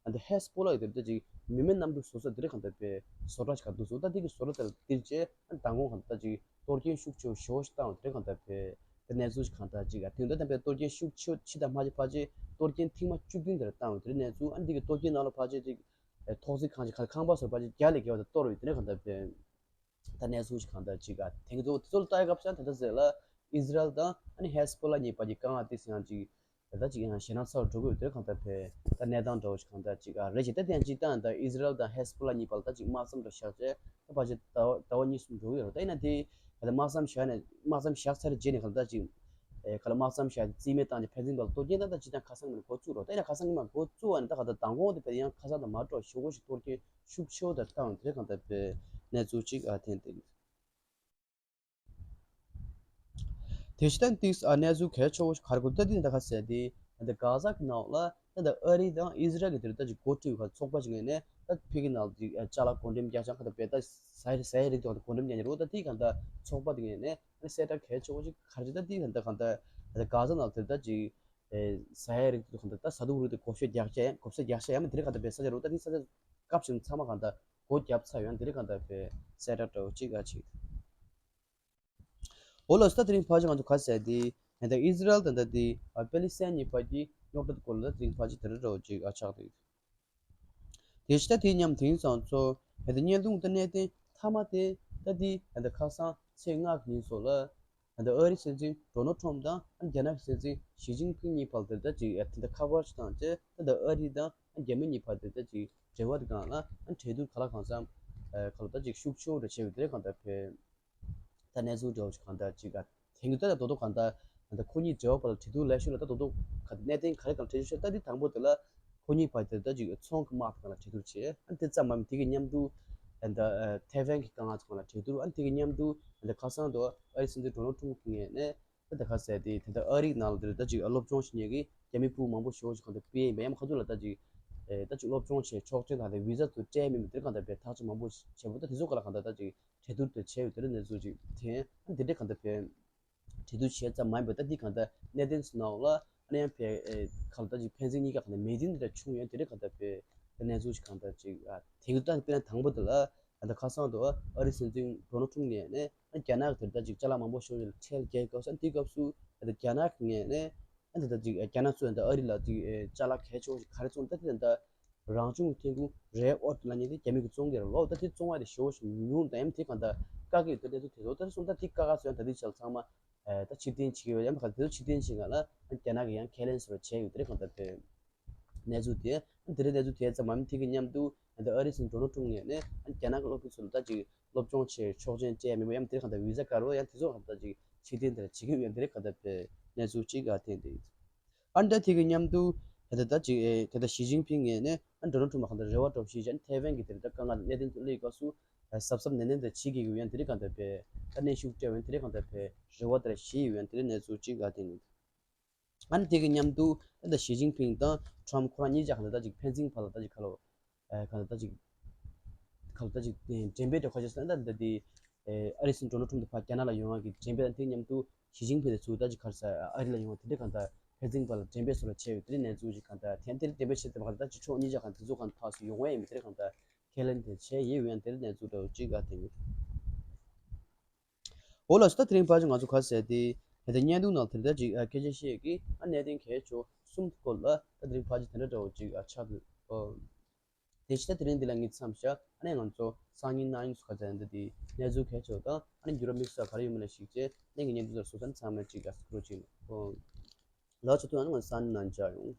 ཨ་ད་ཧེ་སི་པོ་ལ་གི་དེར་ད་ཅིག་མི་མེད་གནམ་གྲུ་བཟོ་ས་དེ་རིགས་གང་ལྟར་པའི་བཟོ་གྲྭ་ཞིག་ག་འདུག་སོང་། ད་དེ་གི་བཟོ་གྲྭ་དེར་དེར་བཅས་ཨ་མདང་དགོང་གང་ལྟར་ཅིག་གཏོར་སྐྱོན་ཤུགས་ཆེ་བ་ཞེ་པོ་ཞིག་བཏང་བ་དེ་རིགས་གང་ལྟར་པའི་ད་གནས་ཚུལ་ཞིག་གང་ལྟར་ཅིག་ཨ་དེ་འདྲ་དམ་པའི་གཏོར་སྐྱོན་ཤུགས་ཆེ་ཕྱི་དང་མ་ཕྱི་ཕལ་ཆེར་གཏོར་སྐྱོན་ཐེངས་མ་བཅུ་བདུན་དེར་བཏང་བ་དེ་རིགས་གནས་ཚུལ། ཨ་དེ་གི་གཏོར་སྐྱོན་ནང་ལ་ཕལ་ཆེར་ཅིག་ཨེ་ཐོག་བརྩེགས་ཁང་ཅིག་ཁང་པ་སོགས་ཕལ་ཆེར་བརྒྱ་ལས་བརྒལ་བ་དེ་གཏོར་བའི་དེ་འདྲ་གང་ལྟར་པའི་ད་གནས་ཚུལ་ཞིག་གང་ལྟར་ཅིག་ཨ་དེང་གི་ཚོ་དེ་ཚོ་ལ་ལྟ་ཡ་སྐབས་སུ་ད་ལྟ་ཟེར་ལ་ཨི་ཟི་རལ་དང་ཨ་ནི་ཧེ་སི་པོ་ལ་གཉིས་བར་གྱི་དཀའ་ངལ་དེ་སེང་ཡང་ཅིག་ད་ལྟ་ཅིག་ཡང་ཞེད་སྣང་ཚ་བོ་འགྲོ་གི་ཡོད། དེ་གང་ལྟར་བས་ད་གནས་སྟངས་འདྲ་བོ་ཞིག་གང་ལྟར་ཅིག་ཨ་རེད་ཅིག་ད་དེ་ཡང་ཅིག་ད་ད་ཨི་ཟི་རལ་དང་ཧེ་སི་པོ་ལ་གཉིས་བར་ལ་ད་ཅིག་དམག་མཚམས་འདྲ་བཞག་བྱས་ད་ཕལ་ཆེར་ཟླ་བ་ཟླ་བ་གཉིས་གསུམ་འགྲོ་གི་ཡོད་རེད། ད་ཡིན་ན་དེ་ད་ལྟ་དམག་མཚམས་བཞག་ནས་དམག་མཚམས་བཞག་ཚར་རྗེས་ནས་གང་ལྟར་ཅིག་ཨེ་ག་ལ་དམག་མཚམས་བཞག་རྩིས་མེད་བཏང་རྗེས་ཕན་ཚུན་བར་ལ་གཏོར་སྐྱོན་ད་ད་ཅིག་ད་ཁ་སང་མ་ནས་འགོ་བཙུགས་རོགས། ད་ཡིན་ན་ཁ་སང་གི་མ་འགོ་བཙུགས་བ་ནས་ད་གང་ལྟར་མདང་དགོང་དེ་བས་ཡང་ཁ་སང་དང་མ་འདྲ་བ་ཞེ་པོ་ཞིག་གཏོར་སྐྱོན་ཤུགས་ཆེ་བོ་དང་བཏང་དེ་གང་ལྟར་པའི་གནས་ཚུལ་ཅིག་ཨ་ཐོན་ཏེ། དེ་བཞིན་ཏིག་ཨ་གནས་ཚུལ་གལ་ཆེ་བོ་ཞིག་ག་རེ་གོ་ད་དེ་འདི་ག་ཟེར་དེ་འདི་གྷ་ཟ་གི་ནང་ལ་ད་ད་ཨ་རི་དང་ཨི་ཟི་རལ་གྱི་དེར་ད་ཅིག་འགོ་ཁྲིད་པའི་ཚོགས་པ་ཞིག་ངོས་ནས་ད་ཕ་གི་ནང་ཅིག་ཅ་ལག་བགོ་འགྲེམས་རྒྱག་ཅང་ཁ་ད་བས་ད་ཟ་ཡི་ཟ་ཡི་རིགས་དང་བགོ་འགྲེམས་རྒྱག་ཉེ་རུ་ད་དེ་གང་ད་ཚོགས་པ་དེ་ངོས་ནས་ཨ་གསལ་བསྒྲགས་གལ་ཆེ་བོ་ཞིག་ག་རེ་ད་དེ་གང་ད་གང་ད་གྷ་ཟ་ནང་དེར་ད་ཅིག་ཨེ་ཟ་ཡ་རིགས་དེ་ཚོ་གང་ལྟར་ད་ཟ་འཐུང་རིགས་དེ་བགོ་བཤའ་རྒྱག་བྱས་ཡང་བགོ་བཤའ་རྒྱག་བྱས་ཡང་མི་དེ་རིགས་གང་ལྟར་བས་ས་ཆ་རུ་ད་དེ་ས་ཆ་སྐབས་ཤིག་ཚང་མ་གང་ལྟར་སྒོ་བརྒྱབ་ཚར་ཡོད། དེ་རིགས་གང་ལྟར་བས་གསལ་བསྒྲགས་འདྲ་བོ་གཅིག་ཨ་ཅིག་འོ་ལགས་སོ། ད་དེ་རིང་ཕལ་ཆེར་ང་ཚོ་ག་ཟེར་དེ་ད་ཨི་ཟི་རལ་དང་ད་དེ་པེ་ལི་སི་ཐན་གཉིས་བར་གྱི་རྙོག་དྲ་སྐོར་ལ་ད་དེ་རིང་ཕལ་ཆེར་དེ་འདྲ་འདྲ་བོ་གཅིག་ཨ་ཆགས་འདུག་དེ་བཞིན་ད་དེའི་མཉམ་དེང་སང་ཚོ་ད་ལྟ་བརྙན་ཐུང་ད་གནད་དོན་མཐའ་མ་དེ་ད་ལྟའི་ད་ལྟ་ཁ་སང་ཚེས་ལྔ་གི་ཉིན་སོགས་ལ་ད་ལྟ་ཨ་རིའི་སྲིད་འཛིན་ཌོ་ནལ་ཊམ་དང་རྒྱ་ནག་གི་སྲིད་འཛིན་ཞི་ཅིན་ཕིང་གཉིས་བར་དུ་ད་ཅིག་ད་ལྟ་ཁ་པར་ཞིག་བཏང་རྗེས་ད་ལྟ་ཨ་རི་དང་རྒྱ་མི་གཉིས་བར་དུ་ད་ཅིག་འབྲེལ་བ་དེ་སྒང་ལ་གྲོས་བསྡུར་ག་ལ་གང་འཚམ་ག་ལ་ད་ཅིག་ཤུགས་ཆེ་བོ་འདྲ་བྱས་པའི་དེ་གང་ལྟར་བས། ད་གནས་ཚུལ་འདྲ་བོ་ཞིག་གང་ལྟར་ཅིག་ག་དེང་གི་ད་ལྟ་རྡོག་རྡོག་གང་ལྟར་ད་ལྟ་ཁོ་གཉིས་འབྲེལ་བ་བར་ལ་གྲོས་བསྡུར་ལས་ཤུལ་ལ་ད་རྡོག་རྡོག་ག་གནད་དོན་ག་རེ་གང་འཕྲད་ཤོད་ད་འདི་དང་པོ་དེ་ལ་ཁོ་གཉིས་བར་དེ་ད་ཅིག་ཚོང་གི་དམག་དང་ལ་གྲོས་བསྡུར་བྱས། ཨ་དེ་ཙམ་མམ་དེ་གི་མཉམ་དུ་ད་ལྟ་ཐའེ་ཝན་གྱི་དཀའ་ངལ་ཚོ་ལ་གྲོས་བསྡུར། ཨ་དེ་གི་མཉམ་དུ་ད་ལྟ་ཁ་སང་དུ་ཨ་རིའི་སྲིད་འཛིན་ཌོ་ནལ་ཊམ་གྱི་ངོས་ནས་ད་ལྟ་ག་ཟེར་དེ་ད་ལྟ་ཨ་རིའི་ནང་ལ་དེ་ད་ཅིག་སློབ་སྦྱོང་བྱེད་མཁན་གྱི་རྒྱ་མི་ཕྲུ་གུ་མང་པོ་ཞེ་པོ་ཞིག་གང་ལྟར་ཕེབས་ཡིན་པ་ཡང་ཁོ་ཚོ་ལ་ད་ཅིག་ ཨེ་ད་ཅིག་སློབ་སྦྱོང་བྱས་ཆོག་མཆན་དང་དེ་བི་ཟ་ཚོ་སྤྲད་མེད་མི་དེར་གང་ལྟར་བས་ཐག་གཅོད་མང་པོ་བྱས་པ། ད་དེ་ཚོ་ག་ལ་གང་ལྟར་ད་ཅིག་གྲོས་བསྡུར་དེ་བྱས་ཡོད། དེ་རིང་གནས་ཚུལ་ཅིག་འཐེན། ཨ་དེ་འདྲའི་གང་ལྟར་བས་གྲོས་བསྡུར་བྱས་ཙམ་མ་ཡིན་པར་ད་འདི་གང་ལྟར་གནད་དོན་ཚོ་ནང་ལ་ཨ་ནི་ཡང་བས་ཨེ་ག་ལ་ད་ཅིག་ཕན་ཚུན་གཉིས་ཀ་གང་ལྟར་མོས་མཐུན་དེ་འདྲ་བྱུང་ཡོད། དེ་འདྲའི་གང་ལྟར་བས་ད་གནས་ཚུལ་ཅིག་གང་ལྟར་ཅིག་ཨ་དེང་གི་ད་དཔེར་ན་དང་པོ་དེ་ལ་ད་ལྟ་ཁ་སང་དུ་ཨ་རི་སྲིད་འཛིན་ཌོ་ནལ་ཊམ་ངོས་ནས་ཨ་རྒྱ་ནག་གི་དེར་ད་ཅིག་ཅ་ལག་མང་པོ་ཞིག་ཁྲལ་བརྒྱབ་སྐབས་སུ། ཨ་དེ་སྐབས་སུ་ཨ་ད་རྒྱ་ནག་གི་ངོས་ནས་ཨ་དེ་ད་ཅིག་རྒྱ་ནག་ཚོས་ད་ཨ་རི་ལ་ཅིག་ཅ་ལག་གལ་ཆེ་བ་ཞིག་ག་རེ་བཙོང་ད་དེ་ད་རང་བྱུང་གི་ཐོན་ཁུངས་རེར་ཨར་ཐི་ལབ་མཁན་དེ་རྒྱ་མི་གིས་བཙོང་གི་རེད་ལོ། ད་དེ་བཙོང་བ་དེ་ཞེ་པོ་ཞིག་ཉུང་དང་ཡང་དེ་གང་ལྟར་བཀག་གི་ཡོད། ད་གནས་ཚུལ་དེ་ཚོ་ད་སོང་ད་དེ་བཀག་ག་སོང་ཡང་ད་དེ་ཆ་ཚང་མ་ཨ་ད་ཕྱིར་འཐེན་བྱེད་ཀྱི་ཡོད། ཡང་ག་དེ་ཚོ་ཕྱིར་འཐེན་བྱེད་ག་ལ་ཨ་རྒྱ་ནག་གིས་ཡང་ཁས་ལེན་བཟོ་འདྲ་བྱས་ཡོད། དེ་རེད་གང་ལྟར་དེ། གནས་ཚུལ་དེ། དེ་རིང་གནས་ཚུལ་དེ་ཙམ་མ་ཡིན་དེ་གི་མཉམ་དུ་ད་ཨ་རི་སྲིད་འཛིན་ཌོ་ནལ་ཊམ་ངོས་ནས་རྒྱ་ནག་གི་སློབ་ཕྲུག་ཚོ་ལ་ད་ཅིག་སློབ་སྦྱོང་ཆེད་ཆོག་མཆན་སྤྲད་མེད་པ་ཡང་དེ་གང་ལྟར་བི་ཟ་བཀག་རོགས་ཡང་དེ་ཚོ་གང་ལྟར་ཅིག་ཕྱིར་འཐེན་དེ་འདྲ་བྱེད་ཀྱི་ཡོད། ཡང་དེ་རིང་གང་ལྟར་པའི་གནས་ཚུལ་ཅིག་ག་ཐོན་ཏེ། ཨ་ནི་ད་དེ་གི་མཉམ་དུ་ད་ད་ད་ཅིག་ཨེ་ད་ད་ཞི་ཅིན་ཕིང་ངོས་ནས་ཨ་ཌོ་ནལ་ཊམ་ལ་གང་ལྟར་རེ་བ་འདྲ་བོ་ཞིག་བྱས། ཨ་ནི་ཐའེ་ཝན་གྱི་དེ་རིང་ད་དཀའ་ངལ་གནད་དོན་དེ་སླེབས་སྐབས་སུ་གཟབ་གཟབ་ནན་ནན་དེ་བྱེད་ཀྱི་ཡོད། ཡང་དེ་རིང་གང་ལྟར་པའི་ད་གནོན་ཤུགས་སྤྲད་པ་ཡང་དེ་རིང་གང་ལྟར་པའི་རེ་བ་དེ་འདྲ་བྱེད་ཀྱི་ཡོད། ཡང་དེ་རིང་གནས་ཚུལ་ཅིག་ག་ཐོན་ཡོད། ཨ་ནི་དེ་གི་མཉམ་དུ་ཨ་ད་ཞི་ཅིན་ཕིང་དང་ཊམ་ཁོ་རང་གཉིས་ཆ་གང་ལྟར་ད་ཅིག་ཕན་ཚུན་བར་ལ་ད་ཅིག་ག་ལ་ཨ་གང་ལྟར་ད་ཅིག་ག་ལ་ད་ཅིག་འགྲེམས་སྤེལ་འདྲ་ཁ་ཤས་སུ་ཨ་ད་ད་དེ་ཨ་རི་སྲིད་འཛིན་ཌོ་ནལ་ཊམ་དེ་ཕར་རྒྱ་ནག་ལ་ཡོང་བ་གི་འགྲེམས་སྤེལ། ཨ་དེ་མཉམ་དུ་ཞི་ཅིན་ཕིང་དེ་ཚོ་ད་ཅིག་ག་རེ་ཟེར་ཨ་རི་ལ་ཡོང་བ་དེ་འདྲ་གང་ལྟར་ཕན་ཚུན་བར་ལ་འགྲེམས་སྤེལ་བཟོ་འདྲ་བྱས་ཡོད། དེ་རིང་གནས་ཚུལ་ཅིག་གང་ལྟར་ཐེངས་དེ་རིང་འགྲེམས་སྤེལ་བྱས་ཏེ་གང་ལྟར་ཅིག་ཕྱོགས་གཉིས་ཆ་གང་དེ་ཚོ་གང་ཐག་སུ་ཡོང་བ་ཡིན་མིན་དེ་རིང་གང་ལྟར་ཁས་ལེན་དེ་བྱས་ཡོད། ཡང་དེ་རིང་གནས་ཚུལ་འདྲ་བོ་ཅིག་ག་ཐོན་ཡོད། འོ་ལགས་སོ། ད་དེ་རིང་ཕལ་ཆེར་ང་ཚོ་ག་ཟེར་ཏེ་ད་ལྟ་བརྙན་ཐུང་ནང་དེ་ལྟར་ཅིག་ཨ་སྐད་ཆ་བཤད་ཀྱི་ཨ་གནད་དོན་གལ་ཆེ་བ་གསུམ་སྐོར་ལ་ད་དེ་རིང་ཕལ་ཆེར་དེ་འདྲ་འདྲ་བོ་ཅིག་ཨ་ཆགས་འདུག་ཨོ། དེ་བཞིན་ད་དེ་རིང་འདི་ལ་ངས་མཚམས་བཞག་ཨ་ནི་ང་ཚོ་སང་ཉིན་གནངས་ཉིན་སུ་ག་ཚོད་ཡིན་ད་དེ་གནས་ཚུལ་གལ་ཆེ་བ་དང་ཨ་ནི་འགྱུར་བ་དམིགས་བསལ་ག་རེ་ཡོད་མེད་ལ་གཞིགས་བྱས་ཨ་ནི་ངས་བརྙན་ཐུང་དེ་བཟོ་མཚམས་ལ་ཅིག་ཨ་སྐུ་རོགས་བྱེད། ཨོ། ལགས་སོ། ཐུགས་རྗེ་ཆེ། ང་ཚོ་སང་ཉིན་ནང་མཇལ་ཡོང་།